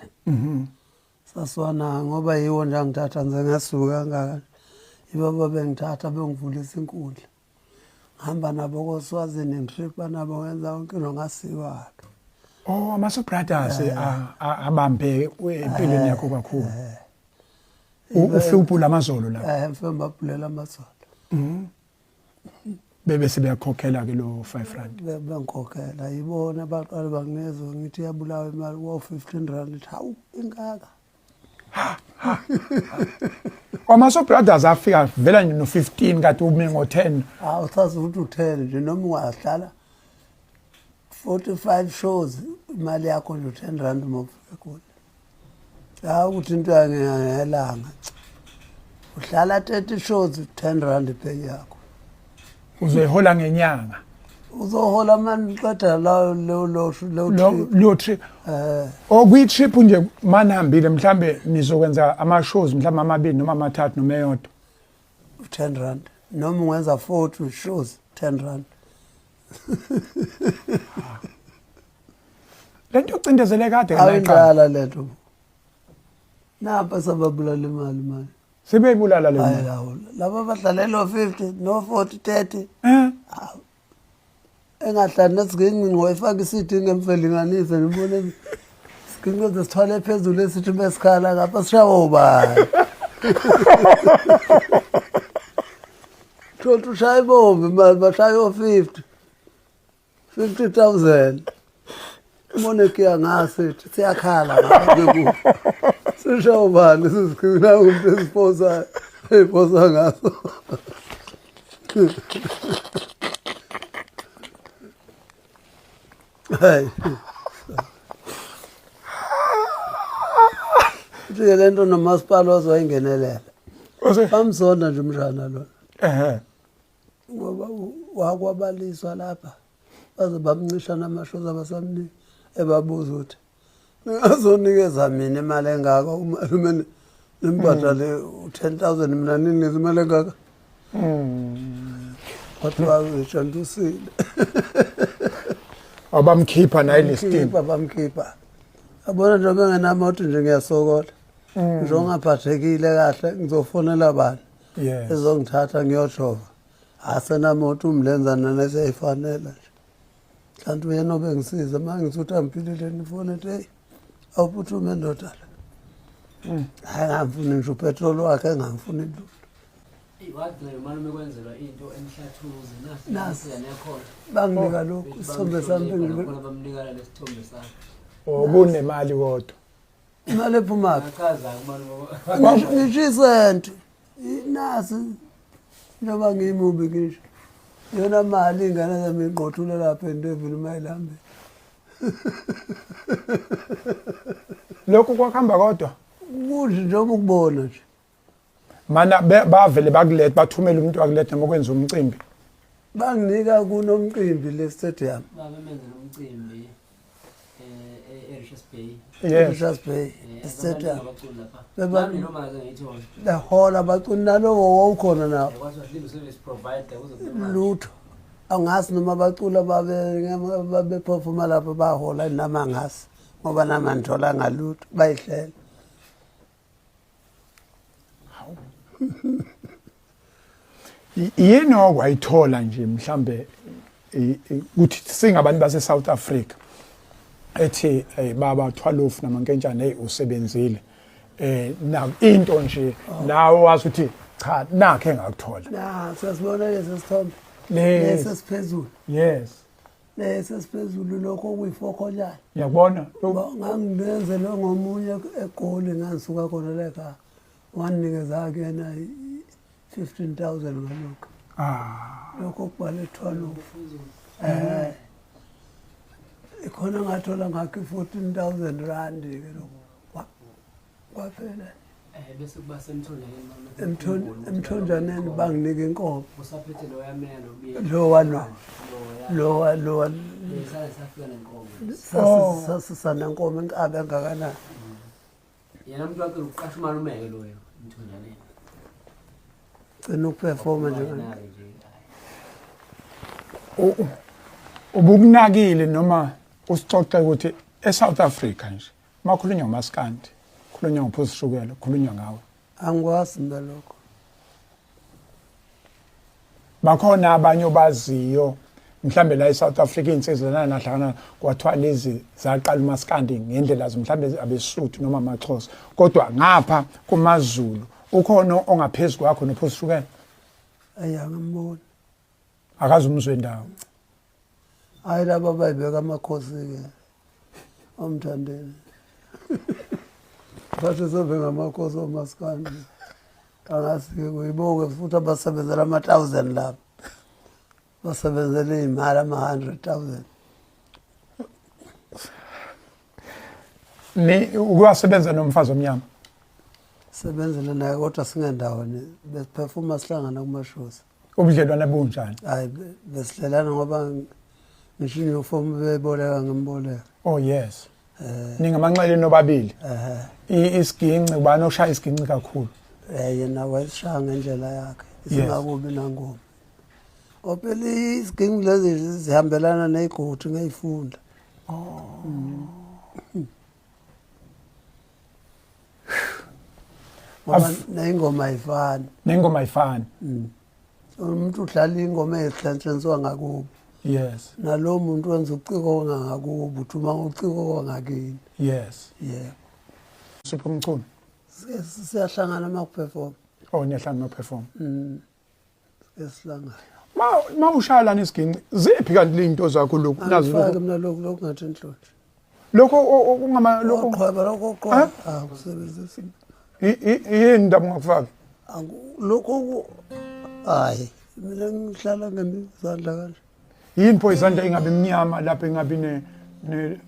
saswana ngoba yiwo nje angithatha ngize ngasuka kangaka yibo babengithatha bengivulisa inkundla ngihamba nabo koswazini ngitripha nabo ngenza yonke into ngasiwa-ke oh ama-soul brothers abambe empilweni yakho kakhulu ufike ubhula amazolo lapho um mfe ngibabhulela amazolo bebe sebeyakhokhela ke lo 5 rand bengikhokhela yibona baqale bangezwa ngithi iyabulawa imali wo-15 rand ithi hawu ingaka Kwamaso Brothers afika vela nje no-15 kade ume ngo-10 hawu sazi ukuthi u-10 nje noma ungahlala 45 shows imali yakho nje u-10 rand uma ufika khona hawu ukuthi into yangelanga uhlala 30 shows 10 rand ipay yakho uzoyihola ngenyanga uzohola mani uqeda lo lo lo lo trip lo trip eh okwi-trip nje manihambile mhlambe nizokwenza ama-shows mhlambe amabili noma amathathu noma eyodwa 10 rand noma ungenza 40 shows 10 rand le nto yocindezele kade nayiqala awindala lento napa sababulala imali manje sebeyibulala le hayi mali lawo laba abadlalelo 50 no 40 30 eh engahlali nesiginci ngoyifaka isidi ngemfelinganise ngibone siginci sesithwale phezulu esithi besikhala ngapha sishawa ubani thothi ushaya ibombi imali bashaya o-50 50,000 Ubone kuya ngasithi siyakhala ngapha sisho ubani sizikhulula umuntu esiphosa ephosa ngaso hayi Nje lento nomasipala wazoyingenelela. Bamzonda nje umshana lona. Ehhe. Ngoba wakwabaliswa lapha baze bamncisha namashoza abasamnika ebabuza ukuthi ningazonikeza mina imali engaka umalume nimbhadale u-10 000 mina ninikeza imali engaka. Kwathiwa ngitshantusile. Abamkhipha naye listini. Bamkhipha bamkhipha. Yabona nje bengenamoto nje ngiyasokola. Nje ongaphathekile kahle ngizofonela bani Yes. ezongithatha ngiyojova. Asenamoto umlenzana neseyifanele nje. Kanti uyena obengisiza uma ngithi ukuthi angiphilile nifone ethi heyi awuphuthume ndoda la. Hhayi ngamfuni ngisho upetroli wakhe engamfuni lutho. Wagcina umalume kwenzelwa into emhlathuze Nasi. nasi nekhona. Banginika lokhu isithombe sami Khona bamnika lesithombe sakhe. Okunemali kodwa. Imali ephumaphi? Achaza umalume. Ngisho isenti. Nasi njengoba ngiyimubi ngisho. Yona mali ingane zami iqothule lapha entevini uma ilambile. Lokhu kwakuhamba kodwa. Kunje njengoba ukubona nje. Mana bavele bakuletha bathumela umuntu wakuletha noma kwenza umcimbi. Banginika kunomcimbi le stadium. Babemenzela umcimbi e-Richards Bay. Yes. Richards Bay stadium. Abaculi lapha. Beba- Nami noma ngaze ngiyithole. Behola abaculi nalowo wawukhona nawo. Kwathiwa silinde service provider kuze kube manje. Lutho. Angazi noma abaculi babe babeperforma lapho bahola noma angazi ngoba nami angitholanga lutho bayihlela. Yini okwayithola nje mhlambe ukuthi singabantu base South Africa ethi hey baba Thwalofu namankentshane hey usebenzile na into nje nawe wazi ukuthi cha nakhe engakuthola. Na siyasibona lesi sithombe. Lesi Lesi siphezulu. Yes. Lesi siphezulu lokho okuyifokhonyana. Ngiyakubona. Ngangibenzelwe ngomunye eGoli ngangisuka khona la ekhaya. Wanginikeza kuyena 15,000 ngalokho. Lokho kubhale Thwalofu. Ikhona ngathola ngakho i-14,000 rand ke lokho. Kwaphela. Bese kuba semthonjaneni. Emthonjaneni banginika inkomo. Usaphethe lo yamela nokubiya. Lowa no. Lowa lowa. Lesale safika nenkomo. Sasisana nkomo inkabi engakanani. Yena umuntu wakhe uqasha umalumeke loyo emthonjaneni. Gcina ukuperforma nje. Ubukunakile noma usixoxe ukuthi eSouth Africa nje makhulunywa ngomaskandi, khulunywa ngophuzishukela, khulunywa ngawe. Angikwazi mina lokho. Bakhona abanye obaziyo mhlambe la eSouth Africa insizwa nahlangana kwathiwa lezi zaqala umaskandi ngendlela zo mhlambe abeSuthu noma amaXhosa, kodwa ngapha kumaZulu ukhona ongaphezulu kwakho nophuzishukela? Ayi angamboni. Akazi umzwe ndawo. Hayi laba bayibeka amakhosi ke omthandeni. Bathi sobe ngamakhosi omaskandi. Angazi-ke kuyiboke futhi abasebenzela ama-thousand lapha. Basebenzela iy'mali ama-100,000. Ni ukuwasebenza nomfazi omnyama? Sebenzele naye kodwa singendawoni. Besiphefuma sihlangana kuma-shows. Ubudlelwane bunjani? Hayi besihlelana ngoba ngisho uniform beboleka ngimboleka. Oh yes. Ningamanxele nobabili. Isiginci ubani oshaya isiginci kakhulu? Yena wayesishaya ngendlela yakhe. Isingakubi nangoma. Ophela isiginci lezi zihambelana nezigodi ngeyifunda. Oh. Ngoba neyingoma ayifani. Nengoma ayifani. Umuntu udlala ingoma ehlantshenziwa ngakubo. Yes. Nalo muntu wenza uciko ongangakubo, uthuma uciko ongakini. Yes. Yebo. Sipho Mchunu. Siyahlangana uma kuperform. Oh, niyahlangana uma kuperform. Esihlangana. Ma ushaya lana isiginci, ziphi kanti into zakho lokhu? Nazi Angifaki lokhu. mina lokhu lokhu ngathi inhlonhle. Lokho ungama lokho. Oqhweba lokho oqhweba. Akusebenzisi. Yini indaba ungakufaki? Lokho hayi mina ngihlala ngemizandla kanje. Yini pho izandla ingabe imnyama lapha ingabe ne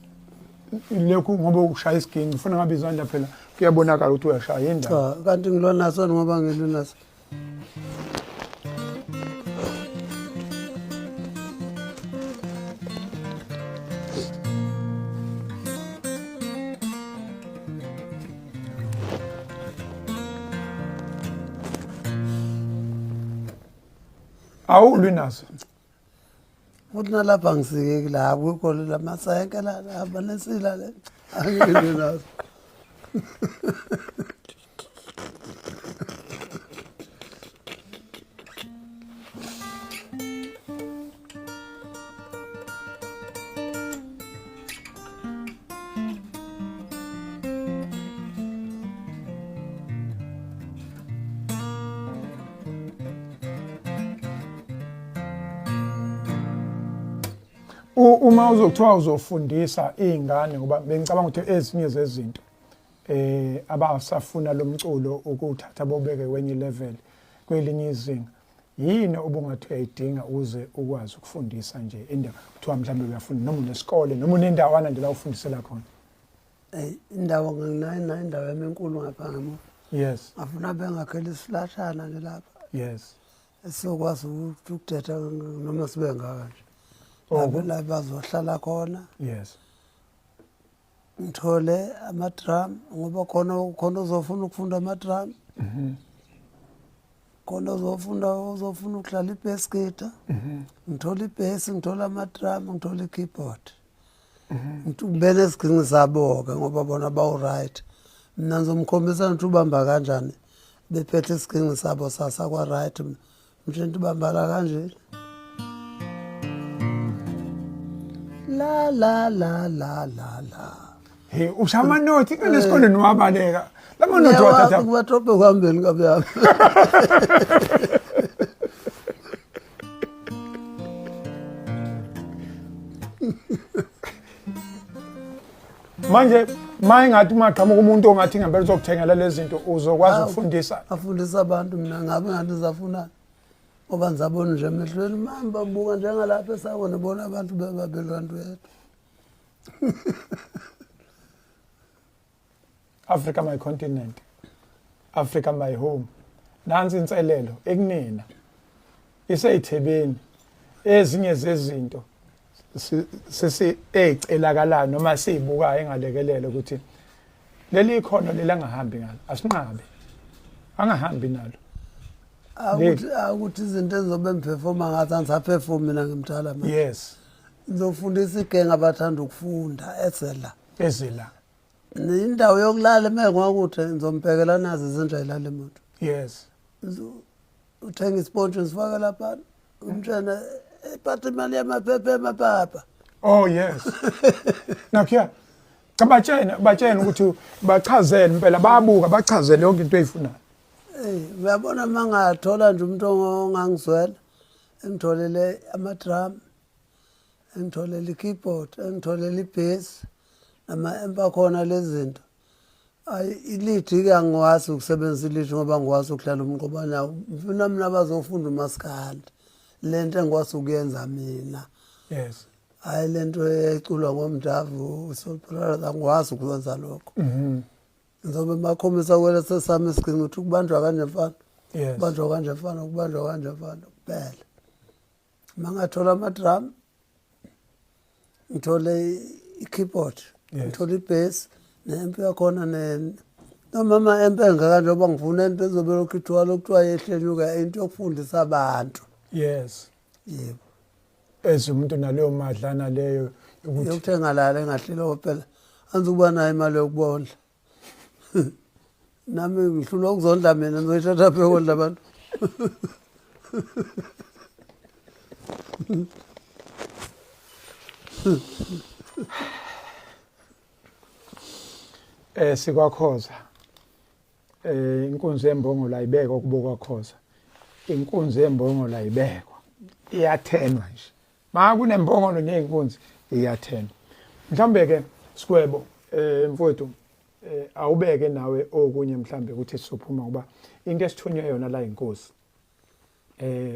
lokhu ngoba ushaya isiginci ufuna ngabe izandla phela kuyabonakala ukuthi uyashaya yini ndaba? Cha kanti ngilwa naso ngoba ngilwa naso. Awulwi nazo. Futhi nalapha ngisikeki la akukho lamasenke la hamba nesila le. Angilwi nazo. Uma uzokuthiwa uzofundisa iy'ngane ngoba bengicabanga ukuthi ezinye zezinto eh abasafuna lo mculo ukuthatha bobeke kwenye level kwelinye izinga yini obungathi uyayidinga uze ukwazi ukufundisa nje indawo kuthiwa mhlawumbe uyafunda noma unesikole noma unendawana nje la ufundisela khona? Indawo nginayo, nayo indawo yami enkulu ngapha ngemuva. Yes. Ngafuna bengakhela isihlashana nje lapha. Yes. Esizokwazi ukuthi ukudetha noma sibe ngaka nje. Lapho la bazohlala khona. Yes. Ngithole ama-drum ngoba khona khona uzofuna ukufunda ama-drum. Khona uzofunda uzofuna ukudlala i-bass guitar. Ngithole i-bass, ngithole ama-drum, ngithole i-keyboard. Ngithi nesiginci sabo-ke ngoba bona bawu-right. Mina ngizomkhombisa ukuthi ubamba kanjani bephethe isiginci sabo sasakwa-right. Mina mtshela ubamba la kanje. La la la la la la. Hey, ushaya amanothi kunesikoleni wabaleka. Lamanothi wathatha. Kubathophe kuhambeni kabi yami. Manje mayingathi uma qhamuka umuntu ongathi ngempela uzokuthengela lezi zinto uzokwazi ukufundisa. Afundisa abantu mina ngabe ngathi ngizafunani. Ngoba ngizabona nje emehlweni mami babuka njengalapha esabona bona abantu bebabelwantu yethu. Africa my continent. Africa my home. Nansi inselelo ekunina. Iseyithebeni ezinye zezinto sesi ezicelakalayo noma sizibukayo engalekelela ukuthi leli ikhono leli angahambi ngalo asinqabe angahambi nalo. Akuthi akuthi izinto engizobe ngiphefoma ngathi angisaphefumi mina ngimdala manje. Yes. Ngizofundisa igenge abathanda ukufunda ezela. Ezela. Indawo yokulala emengwakude ngizombhekela nazo izinja ilale muntu. Yes. Uthenga isipontshi usifake lapha umtshene ephatha imali yamaphepha emapapa. Oh yes. Nakhiya cha batshene batshene ukuthi bachazele impela bayabuka bachazele yonke into oyifunayo. Eh uyabona mangathola nje umuntu ongangizwela engitholele ama-drum engitholele i-keyboard engitholele i-bass nama-amp akhona lezi zinto. Ayi ilidi-ke angiwazi ukusebenzisa ilidi ngoba ngikwazi ukudlala umqobana. Ngifuna mina abazofunda umaskandi le nto engikwazi ukuyenza mina. Yes. Hhayi le nto eculwa ngomdavu Soul Brothers angikwazi ukwenza lokho. Ngizobe bakhombisa kwelesi sami isigcinci ukuthi kubanjwa kanje mfana. Yes. Kubanjwa kanje mfana, kubanjwa kanje mfana kuphela. Mangathola ama-drum ngithole i-keyboard, ngithole i-bass ne-amp yakhona ne noma ama-amp engaka njengoba ngifuna into ezobe lokhu ithiwa lokuthiwa yehlenyuka into yokufundisa abantu. Yes. Yebo. Eze umuntu naleyo madlana leyo ukuthi yokuthenga lala engahlelo phela anzukuba nayo imali yokubondla. Nami ngihlulwa ukuzondla mina ngizoyithatha phi yokondla abantu. Sikwakhoza. Inkunzi yembongolo ayibekwa kubo kwakhoza. Inkunzi yembongolo ayibekwa. Iyathenwa nje. Ma kunembongolo neyinkunzi iyathenwa. Mhlawumbe ke Sigwebo mfowethu awubeke nawe okunye mhlawumbe ukuthi sizophuma ngoba into esithunywe yona la inkosi.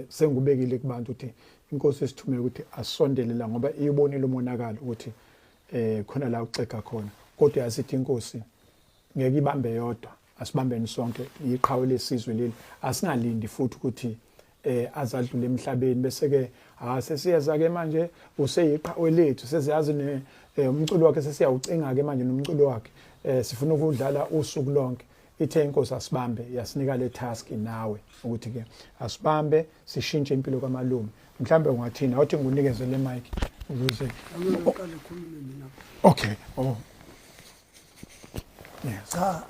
Sengubekile kubantu ukuthi inkosi esithume ukuthi asondele la ngoba iyibonile umonakalo ukuthi khona la uxega khona. Kodwa yasithi inkosi ngeke ibambe yodwa, asibambeni sonke, iqhawe lesizwe leli. Asingalindi futhi ukuthi azadlule emhlabeni bese ke ha sesiyeza ke manje useyiqhawe lethu, sesiyazi ne umculo wakhe sesiyawucinga ke manje nomculo wakhe sifuna ukudlala usuku lonke. Ithe inkosi asibambe yasinika le task nawe ukuthi ke asibambe sishintshe impilo kamalume. Mhlambe ungathini awuthi ngikunikeze le mic ukuze Okay. Oh. Yes. Cha.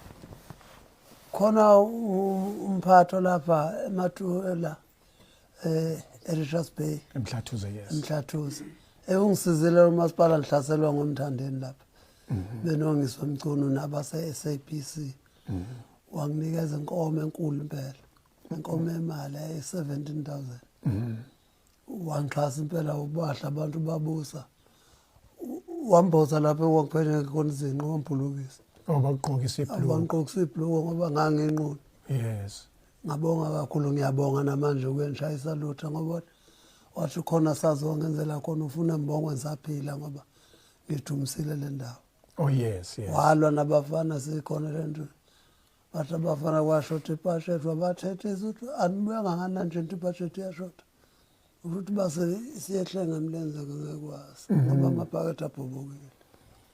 Khona umphatho lapha eMatula eh eRichards Bay. Emhlathuze yes. Emhlathuze. Ewungisizile umasipala ngihlaselwa ngomthandeni lapha. Benongiswa Mchunu nabase SABC. Wanginikeza inkomo enkulu impela. Inkomo emali ayi 17000. Wangixhasa impela ubahla abantu babusa. Wamboza lapho kwakupheleke khona izinqo wambhulukisa. Oh bakugqokisa ibhluku. Bangigqokisa ibhluku ngoba nganginqunu. Yes. Ngabonga kakhulu ngiyabonga namanje ukuyengishayisa lutho ngoba wathi khona sazongenzela khona ufuna ngibongwe ngisaphila ngoba ngidumisile le ndawo. Oh yes, yes. Walwa nabafana sikhona le nto. Bathi abafana kwashota ibhajethi wabathethisa ukuthi anibuyanga ngani nje into ibhajethi iyashota. Ukuthi base siyehle ngemlenze ngekwazi ngoba amabhakede abhobokile.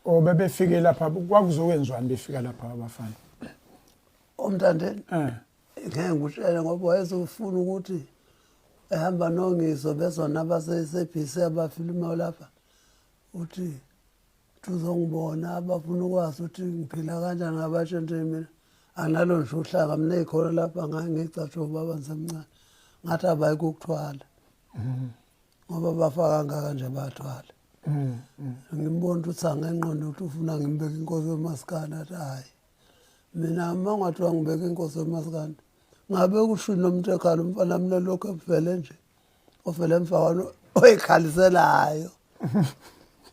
Oh bebefike lapha kwakuzokwenziwani befika lapha abafana? Umntandeni Eh. ngeke ngikutshele ngoba wayezofuna ukuthi ehamba nongizo bezona abase-SABC abafilimayo lapha uthi uzongibona abafuna ukwazi ukuthi ngiphila kanjani ngabatsho nje mina analo nje uhlaka mina ey'khona lapha ngangicatshwa ubaba ngisemncane ngathi abayi kukuthwala ngoba bafa kangaka nje bathwala ngimbona ukuthi angenqondo ukuthi ufuna ngimbeke inkosi yomasikandi athi hhayi mina uma ungathiwa ngibeke inkosi yomasikandi ngabe kushini nomuntu ekhala umfana mina lokhu evele nje ovele emva oyikhaliselayo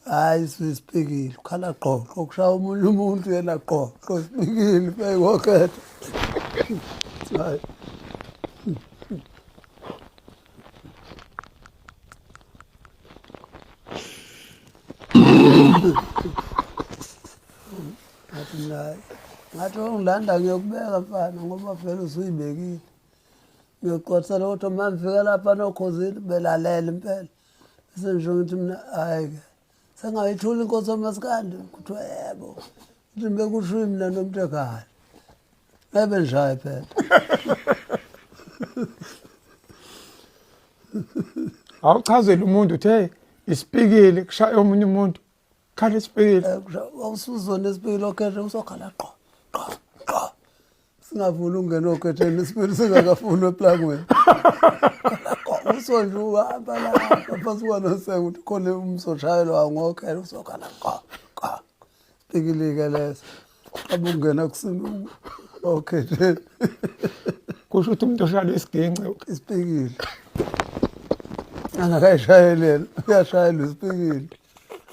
hayi sisipikile ukhala qoqo kushaya omunye umuntu yena qoqo sipikile beyikokhetha hayi ngathi mina ngathi ongilanda ngiyokubeka mfana ngoba vele usuyibekile Ngiyoxoxisana kodwa uma ngifika lapha nokhozini belalela impela. Bese ngisho ngithi mina hhayi-ke sengayithula inkosi yomasikandi kuthiwa yebo. Ngithi bekusho mina nomuntu ekhaya. Ebe ngishaye phela. Awuchazele umuntu uthe isipikili kushaya omunye umuntu. Khala isipikili. Awusuzona isipikili okhethe usokhala qo qo qo. Singavuni ukungena okhetheni isipikili singakafuni eplangweni. Usonje uhamba lapha phansi kwanosenga ukuthi khona umsoshayelwa ngokhethe usokhala qo qo. Isipikili-ke leso. Xa ungena kusini okhetheni. Kusho ukuthi umuntu oshayela isiginci isipikili. Angakayishayeleli, uyashayelwa isipikili.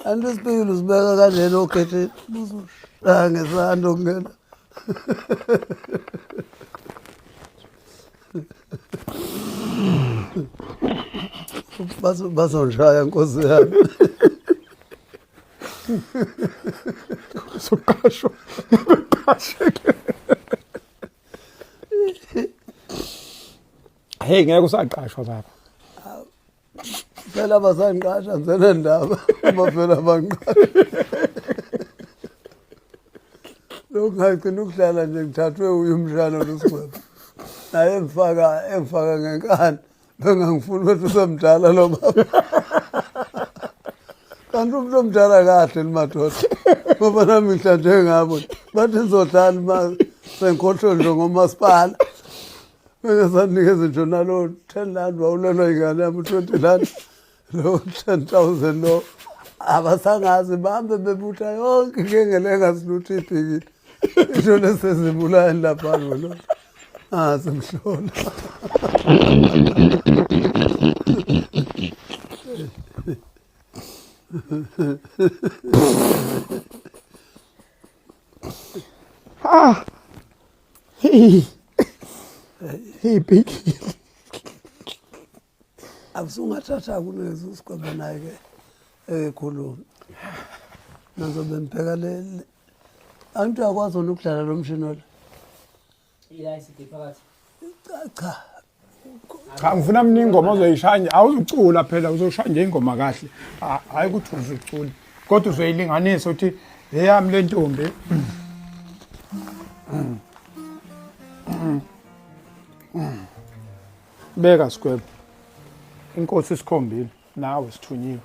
Anti isipikili usibeka kanjena okhetheni. Uzoshaya ngesandla ukungena. Bazongishaya nkosi yami. Soqashwa. Beqasheke. Hey ngeke usaqashwa baba. Phela basangiqasha ngisenendaba uma phela bangiqasha. Lokhu ngagcina ukudlala nje ngithathwe uye umshana losigwebo. Naye engifaka engifaka ngenkani bengangifuni ukuthi usemdala lo baba. Kanti umuntu omdala kahle madoda. Ngoba nami ngihla njengabo. Bathi ngizodlala uma sengikhohlwe nje ngomasipala. Bengasanikeza nje nalo 10 rand wawulelwa ingane yami 20 rand lo 10000 lo abasangazi bambe bebutha yonke inkengele engasilutho ibhekile isho lesezibulani lapha lo ah simhlola Ah. Hey. Hey big. Awusungathatha kulezo usigwebo naye ke ekhuluma. Nazobe ngibheka le angithi uyakwazi wona ukudlala lo mshini lo. Ila isidipha phakathi. Cha. Cha ngifuna mina ingoma ozoyishaya nje awuzucula phela uzoshaya nje ingoma kahle. Hayi ukuthi uzucula. Kodwa uzoyilinganisa uthi eyami le ntombi. Beka sigwebo. Inkosi isikhombile nawe sithunyiwe.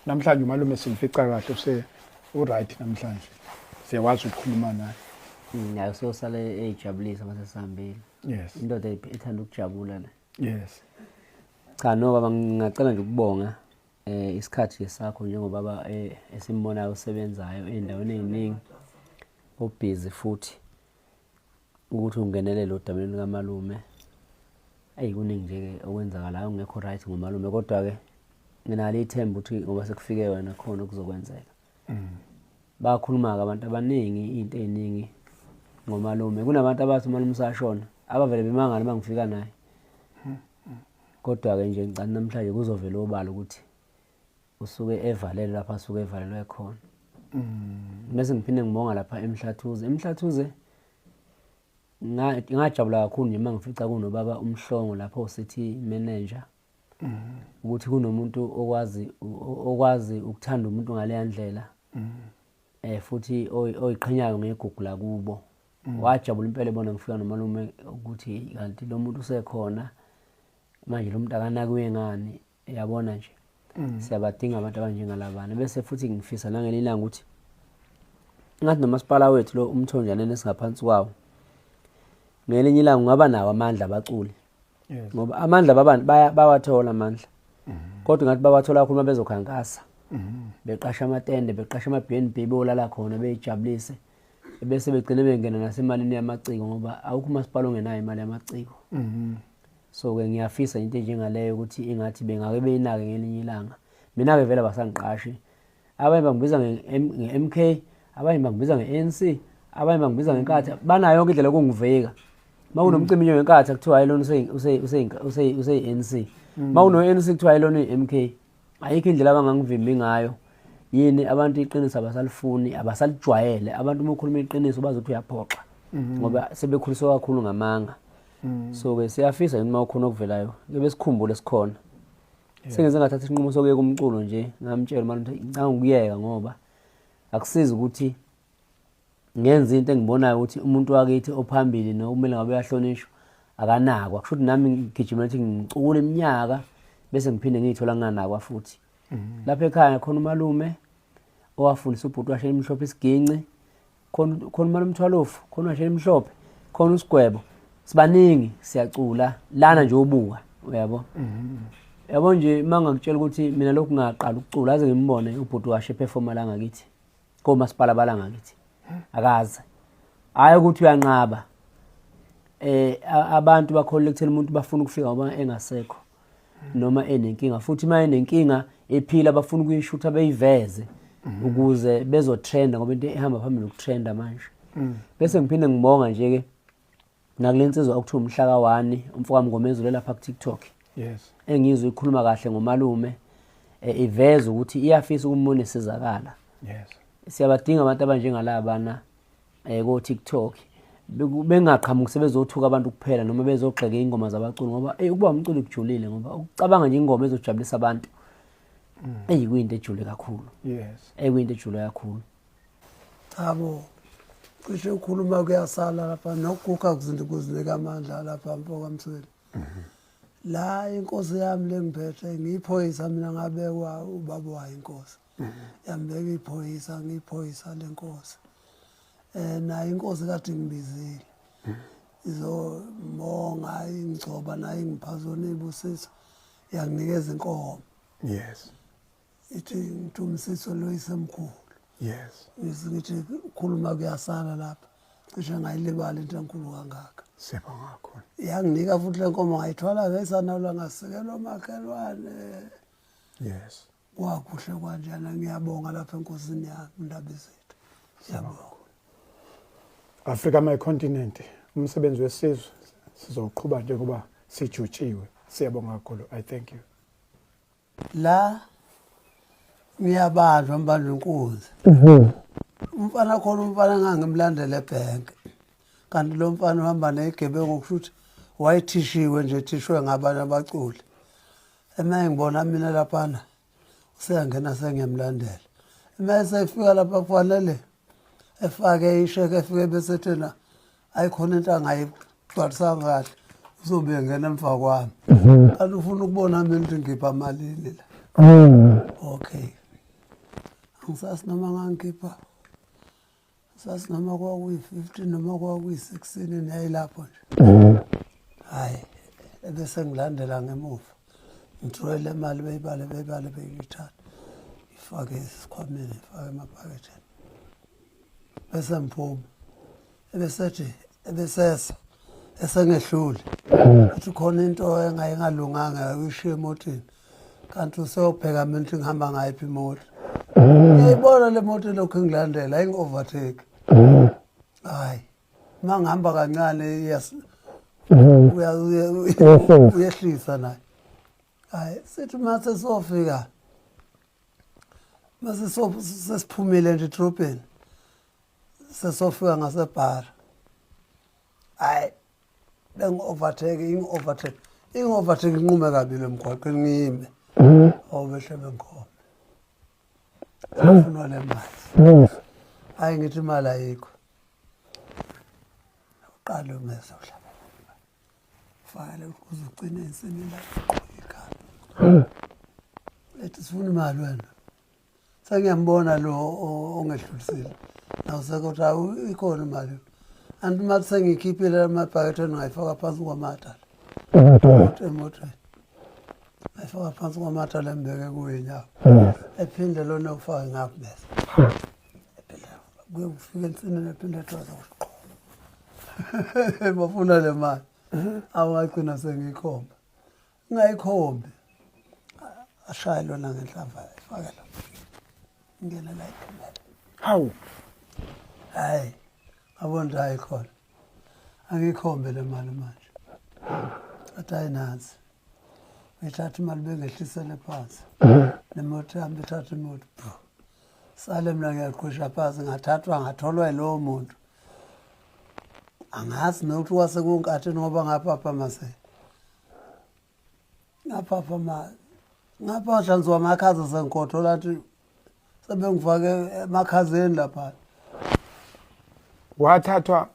Namhlanje umalume simfica kahle use uright namhlanje. Siyakwazi ukukhuluma naye. Naye usosale eyijabulisa mase sihambile. Yes. Indoda ethanda ukujabula le. Yes. Cha no baba ngingacela nje ukubonga isikhathi nje sakho njengobaba esimbonayo osebenzayo ey'ndaweni ey'ningi obhizi futhi ukuthi ungenelele odabeni lukamalume. Eyi kuningi nje-ke okwenzakalayo okungekho right ngomalume kodwa-ke nginalo ithemba ukuthi ngoba sekufike wena khona okuzokwenzeka. Bakhuluma-ke abantu abaningi iy'nto ey'ningi ngomalume. Kunabantu abathi umalume usashona abavele bemangala uma ngifika naye. Kodwa-ke nje ngicela namhlanje kuzovela obala ukuthi usuke evalelwe lapha asuke evalelwe khona. Bese ngiphinde ngibonga lapha eMhlathuze. EMhlathuze ngajabula kakhulu nje uma ngifica kunobaba uMhlongo lapho uCity manager. Ukuthi kunomuntu okwazi ukuthanda umuntu ngaleya ndlela. Futhi oyiqhenyayo ngegugu lakubo. Wajabula impela ebona ngifika nomalume ukuthi kanti lo muntu usekhona manje lo muntu akanakiwe ngani, yabona nje. Siyabadinga abantu abanjengalabana. Bese futhi ngifisa nangelinye ilanga ukuthi ngathi nomasipala wethu lo umthonjaneni esingaphansi kwawo ngelinye ilanga ungaba nawo amandla abaculi. Ngoba amandla bawathola amandla. Kodwa ngathi bawathola kakhulu uma bezokhankasa. Beqasha amatende, beqasha ama B and B bolala khona beyijabulise. Bese begcine bengena nasemalini yamaciko ngoba awukho umasipala ongenayo imali yamaciko. So ke ngiyafisa into enjengaleyo ukuthi ingathi bengake beyinake ngelinye ilanga. Mina ke vele abasangiqashi. Abanye bangibiza nge-M K, abanye bangibiza nge-A N C, abanye bangibiza ngeNkatha. Banayo yonke indlela yokungivika. Uma kunomcimbi nje weNkatha kuthiwa hayi lona useyi-A N C. Uma kuno-A N C kuthiwa hayi lona uyi-M K. Ayikho indlela abangangivimbi ngayo. Yini abantu iqiniso abasalifuni, abasalijwayele. Abantu uma ukhuluma iqiniso bazi ukuthi uyaphoxa. Ngoba sebekhuliswe kakhulu ngamanga. So ke siyafisa nje uma ukhona okuvelayo, ke besikhumbule sikhona. Sengize ngathatha isinqumo sokuyeka umculo nje, ngamtshela umalume ukuthi ngicabanga ukuyeka ngoba akusizi ukuthi ngenze into engibonayo ukuthi umuntu wakithi ophambili nokumele ngabe uyahlonishwa akanakwa. Kusho ukuthi nami ngigijimela ukuthi ngicule iminyaka bese ngiphinde ngiyithola nginganakwa futhi. Lapha ekhaya khona umalume owafundisa ubhuti washela imhlophe isiginci, khona umalume Mthwalofu, khona washela imhlophe, khona uSigwebo. Sibaningi siyacula lana nje ubuka, uyabo. Yabo nje uma ngakutshela ukuthi mina lokhu ngaqala ukucula aze ngimbone ubhuti washe performer la ngakithi. Komasipala bala ngakithi. Akaze. Hayi ukuthi uyanqaba. Abantu bakholelwa ekutheni umuntu bafuna ukufika ngoba engasekho noma enenkinga, futhi uma enenkinga ephila bafuna ukuyishutha beyiveze ukuze bezotrenda ngoba into ehamba phambili ukutrenda manje. Bese ngiphinde ngibonga nje ke nakule nsizwa okuthiwa umhla ka-1 umfowami Mngomezulu lapha ku TikTok. Engizwe ikhuluma kahle ngomalume, iveza ukuthi iyafisa ukumbona esizakala. Siyabadinga abantu abanjengalabana ko TikTok. Bengaqhamuki sebezothuka abantu kuphela noma bezogxeka ingoma zabaculi ngoba ukuba umculi kujulile ngoba ukucabanga nje ingoma ezojabulisa abantu kuyinto ejule kakhulu. Kuyinto ejule kakhulu. Cha bo, cishe ukukhuluma kuyasala lapha nokuguga kuzinika amandla lapha mfo kaMsweli. La inkosi yami lengiphethe ngiyiphoyisa mina, ngabekwa ubaba wayo inkosi. Yambeka iphoyisa, ngiyiphoyisa lenkosi. Nayo inkosi kade ngibizile. Izobonga ingigcoba nayo ingipha zona izibusiso, yanginikeza inkomo. Ithi ngithumisiso loyisemkhulu. Ngithi ukukhuluma kuyasala lapha. Cishe ngayilibala into enkulu kangaka. Siyabonga kakhulu. Yanginika futhi le nkomo ngayithwala ngesanalwa ngasikelwa omakhelwane. Kwakuhle kanjena, ngiyabonga lapha enkosini yami Ndabezitha. Siyabonga. Africa My Continent, umsebenzi wesizwe sizoqhuba njengoba sijutshiwe. Siyabonga kakhulu. I thank you. La ngiyabanjwa mbanjwa inkunzi. Umfana khona, umfana ngangimlandela ebhenki. Kanti lo mfana uhamba nezigebengu, kusho ukuthi wayethishiwe nje, ethishwe ngabanye abaculi. Ema ngibona mina laphana useyangena sengiyamlandela. Ema esefika lapha kufanele efake isheke, efike bese thina Ayikhona into angayigcwalisanga kahle, uzobe engena emva kwami. Kanti ufuna ukubona mina ukuthi ngikhipha malini la. Okay, angisazi noma ngangikhipha, sazi noma kwakuyi-15 noma kwakuyi-16, yayilapho nje. Hhayi, ebese ngilandela ngemuva, ngithole le mali, beyibale beyibale, beyithatha, ifake esikhwameni, ifake emaphaketheni, bese ngiphuma. Ebesethi ebesesa esengehlule, athi khona into engayingalunganga, uyishiye emotini, kanti useyobheka mina ukuthi ngihamba ngayiphi imoto. Ngiyayibona le moto elokhu ingilandela, ayingi-overtake. Hhayi, uma ngihamba kancane uyehlisa naye. Hhayi, sithi uma sesofika, mase sesiphumile nje edrobheni, sesofika ngasebhara, hayi, bengi-overtake, ingi-overtake, ingi-overtake, inqume kabili emgwaqeni, ngiyime. Awubehle bengikhombe, funwa le mali. Hayi, ngithi imali ayikho. Uqale umeze uhlabela, ufakele uze ugcine ensimini la, ikhanda ethi sifuna imali wena. Sengiyambona lo ongedlulisile nawusekuthi hawu, ikhona imali. Anti imali sengiyikhiphile emabhaketheni, ngayifaka phansi kwamadala emotweni, ngayifaka phansi kwamadala embeke kuyo inyawo. Ephinde lona ufake ngapha, bese ephinde kuye kufika ensimini, ephinde ethoza kuqo, bafuna le mali. Awungagcina sengiyikhomba, ngingayikhombi, ashaye lona ngenhlamva, ifake lo, ingene la, iphumele. Hawu! Hayi, ngabona ukuthi hayi, khona angiyikhombe le mali manje. Athi hayi, nansi, uyithatha imali, bengehlisele phansi nemoto yami, bethatha imoto bhu, sale mina ngiyaqhusha phansi. Ngathathwa, ngatholwa yilowo muntu, angazi nokuthi kwase kunkathini, ngoba ngaphapha mase ngaphapha ma ngapha hlanziwa amakhaza, sengigodwa lathi sebengifake emakhazeni lapha. Wathathwa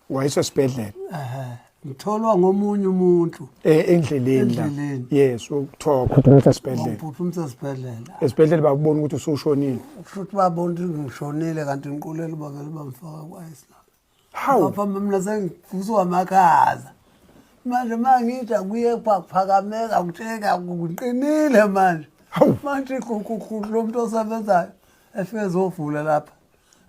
wayiswa esibhedlela? Ehe, ngitholwa ngomunye umuntu. Endleleni la? Endleleni. Yes, ukuthoka phuthumitha esibhedlela. Ngiphuthumisa esibhedlela. Esibhedlela bakubona ukuthi usushonile? Kusho ukuthi babona ukuthi ngishonile, kanti ngiqulele, bavele bangifaka ku-ice lapha. Hawu! Ngapha mina sengivuswa amakhaza manje, ma ngithi akuye kuphakameka, kutsheka kuqinile manje. Hawu! Manje kukhulu lo muntu osebenzayo efike ezovula lapha,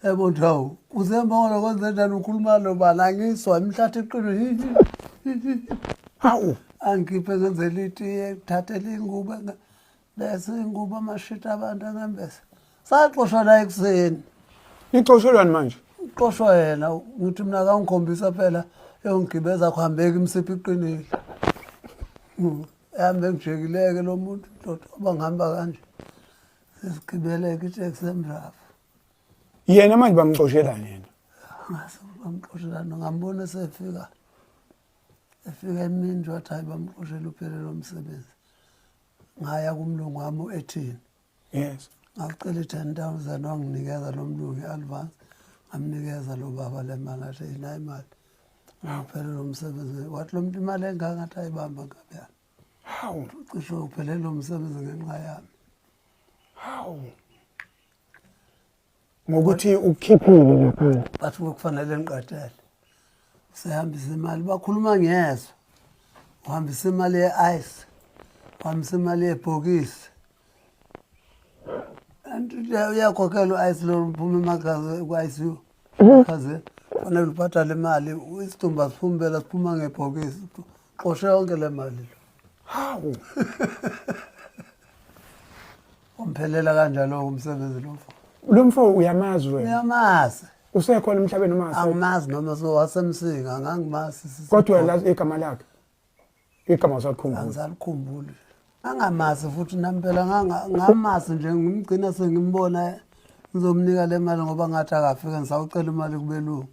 ebona ukuthi hawu, usembongolo, kwenze njani, ukhuluma nobani, angiswa imhlathi iqine. Hawu! Angikhiphe, ngenzela itiye, kuthathele ingubo, bese ingubo, amashiti abantu angembese. Saxoshwa la ekuseni. Nixoshelwani manje? Uxoshwa yena. Ngithi mina kangikhombisa phela, eyongigibeza, kuhambeki, imsiphi iqinile. Ehambe ngijekileke lo muntu ndoda, oba ngihamba kanje, sesigibeleke iteksi emrafu. Yena manje bamxoshelani yena? Ngase bamxoshelana, ngambona esefika, efika emini nje, wathi hayi, bamxoshela, uphelele umsebenzi. Ngaya kumlungu wami u-ethini. Ngacela i-10,000, wanginikeza lo mlungu i-advance. Ngamnikeza lo baba le mali, athi inayo imali, ngiphelele umsebenzi. Wathi lo muntu, imali engaka? Ngathi ayibamba nkabi yami. Hawu! Cishe uphelele umsebenzi ngenxa yami. Hawu, ngokuthi ukukhiphile lapha. Bathi kufanele ngiqedele, sehambisa imali, bakhuluma ngiyezwa, uhambisa imali ye-ice, uhambisa imali yebhokisi, and uyakhokhela u-ice lo, uphuma emakhaza ku-ICU, ekhazeni fanele ubhadale imali, isidumbu asiphumi phela, siphuma ngebhokisi. Xoshe yonke le mali lo. Hawu! Umphelela kanjalo umsebenzi lo mfo. Lo mfo uyamazi wena? Ngiyamazi. Usekhona emhlabeni noma akasekho? Angimazi noma sowasemsinga, ngangimazi. Kodwa uyalazi igama lakhe? Igama usalikhumbula? Angisalikhumbuli, angamazi futhi nami phela ngamazi nje, ngimgcina sengimbona ngizomnika le mali, ngoba ngathi akafika ngisawucela imali kubelungu.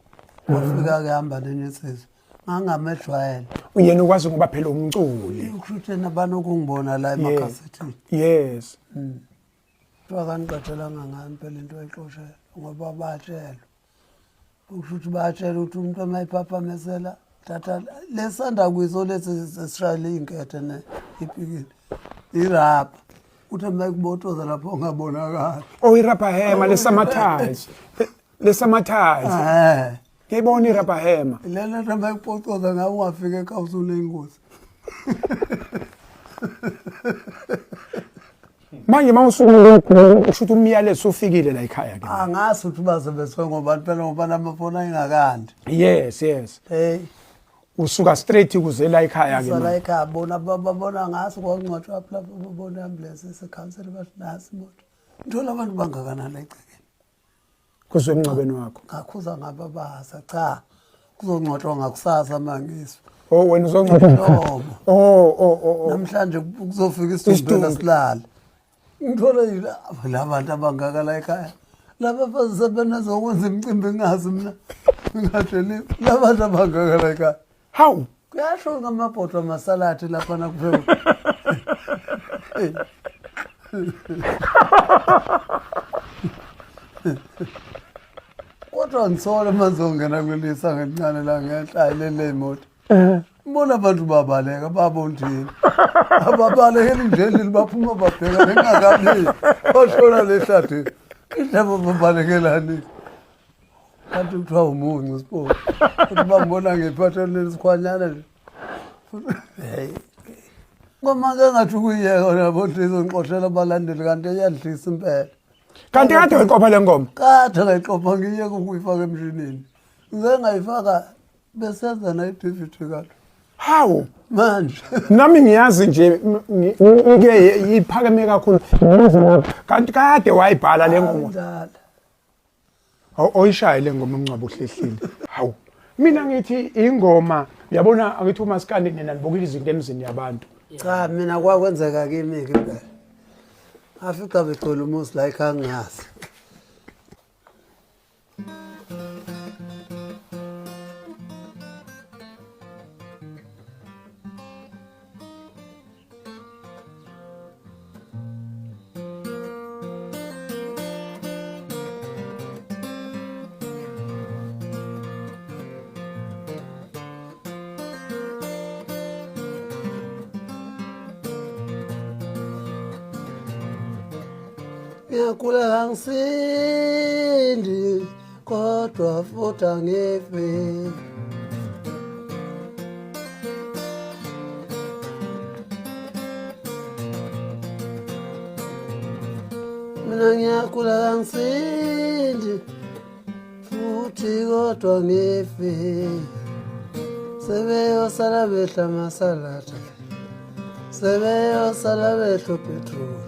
Wafika-ke, hamba nenye insizwa, ngangamejwayele. Yena ukwazi ngoba phela umculi. Kusho ukuthi yena banokungibona la emakhasethini. Kuthiwa kangiqedelanga ngami phela into ayixoshela, ngoba batshelwa. Okusho ukuthi bayatshela ukuthi umuntu uma ephaphamisela thatha lesanda kwiso lesi sesishayele iy'nkethe ne ipikile irabha uthi uma ekubotoza lapho ungabonakali. Oh, irabha hema lesamathazi, lesamathazi. Eh. Ngiyibona irabha hema. Lena nto uma ekupotoza ngawe ungafika ekhaya usunengozi. Manje uma usuku usho ukuthi umyalezo ufikile la ekhaya ke. Angazi ukuthi baze beswe ngobani phela ngoba namafoni ayengakandi. Yes. Hey. Usuka straight kuze la ekhaya ke. Sala ekhaya bona babona ngazi kwangcwatshwa lapho babona ambulance esekhansela bathi nasi imoto. Ngithola abantu bangakanani egcekeni. Kuzwe emngcwabeni wakho. Ngakhuza ngababaza cha kuzongcwatshwa ngakusasa mangiswa. Oh, wena uzongcwatshwa. Nhlobo. Oh. Namhlanje kuzofika isidumbu phela silale. Ngithola la bantu abangaka la ekhaya. Laba bafazi sebenezokwenza imicimbi ngingazi mina. Ngingatsheliwe. La bantu abangaka la ekhaya. Hawu. Kuyasho ngamabhodwa amasaladi lapha nakuphekwa. Kodwa ngisole manje ongena kuleli sango elincane la ngenhla hayi leli ley'moto. Ngibona abantu babaleka babondile. Ababalekeli nje endlini baphuma babheka bengakabi. Bashona le hlathini. Indaba babalekelani? Kanti kuthiwa umuncu sipho. Futhi bangibona ngiphathe lesikhwanyana nje. Hey. Ngoma ke ngathi ukuyiyeka nabo nje izongixoshela abalandeli kanti iyadlisa impela. Kanti kade wayiqopha le ngoma? Kade ngayiqopha ngiyeke ukuyifaka emshinini. Ngike ngayifaka besenza nayi-DVD kade. Hawu. Manje. Nami ngiyazi nje ngike iphakeme kakhulu. Kanti kade wayibhala le ngoma. Njalo. Oyishaye le ngoma umncwabo uhlehlile. Hawu. Mina ngithi ingoma uyabona angithi umaskandi nina nibukile izinto emzini yabantu. Cha mina kwakwenzeka kimi ke impela. Afica begcwele umuzi la ekhaya ngingazi. Ngiyagula angisindi kodwa futhi angifi. Mina ngiyagula angisindi futhi kodwa ngifi. Sebeyosala behla amasalada, sebeyosala behla upetroli.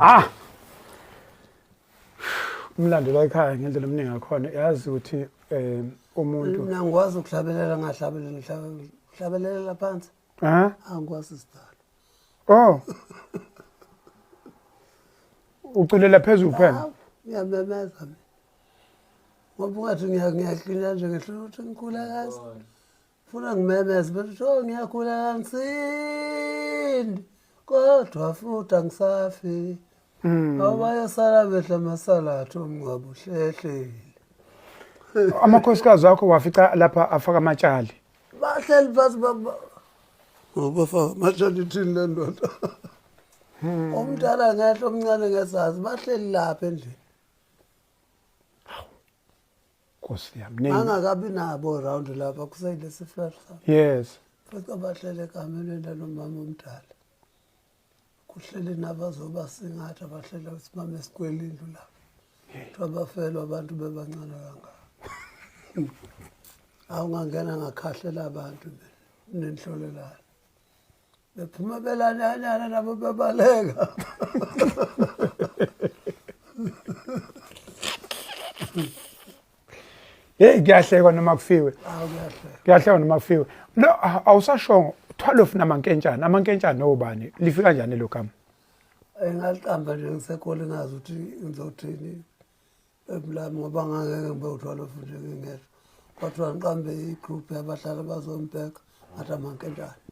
Ah. Umlando la ekhaya ngendlela omningi ngakhona yazi ukuthi eh umuntu Mina ngikwazi ukuhlabelela ngahlabelela ngihlabelela phansi. Ah? Angikwazi isidalo. Oh. Uculela phezulu kuphela. Hawu, ngiyamemeza mina. Ngoba ungathi ngiyaklina nje ngehlula ukuthi ngikhula kazi. Funa ngimemeze bese oh ngiyakhula kangisindi kodwa futhi angisafi. Awubayosala behla amasalathu omngcwabo uhlehlile. Amakhosikazi akho wafica lapha afaka amatshali. Bahleli phansi Ngobafaka amashalitini le ndoda. Omdala ngehla omncane ngezazi bahleli lapha endlini. Nkosi yami. Nini? Angakabi nabo round lapha kuseyilesi flat sami. Yes. Futhi abahlele ekamelweni lanomama omdala. Kuhleli nabazobasingatha bahlele isimame esikwele indlu lapha. Kuthiwa bafelwa abantu bebancane kangaka. Awungangena ngakhahlela abantu mina nenhlolelana. Bephuma belananyana nabo bebaleka. Hey kuyahlekwa noma kufiwe. Awu kuyahleka. Kuyahlekwa noma kufiwe. Lo awusashongo 12 namankentshana, amankentshana obani? Lifika kanjani lo gama? Engaliqamba nje ngisekole ngazi ukuthi ngizothini emlami ngoba ngangeke ngibe u-12 nje ngingedwa. Kwathiwa ngiqambe igroup yabahlali abazombheka ngathi amankentshane.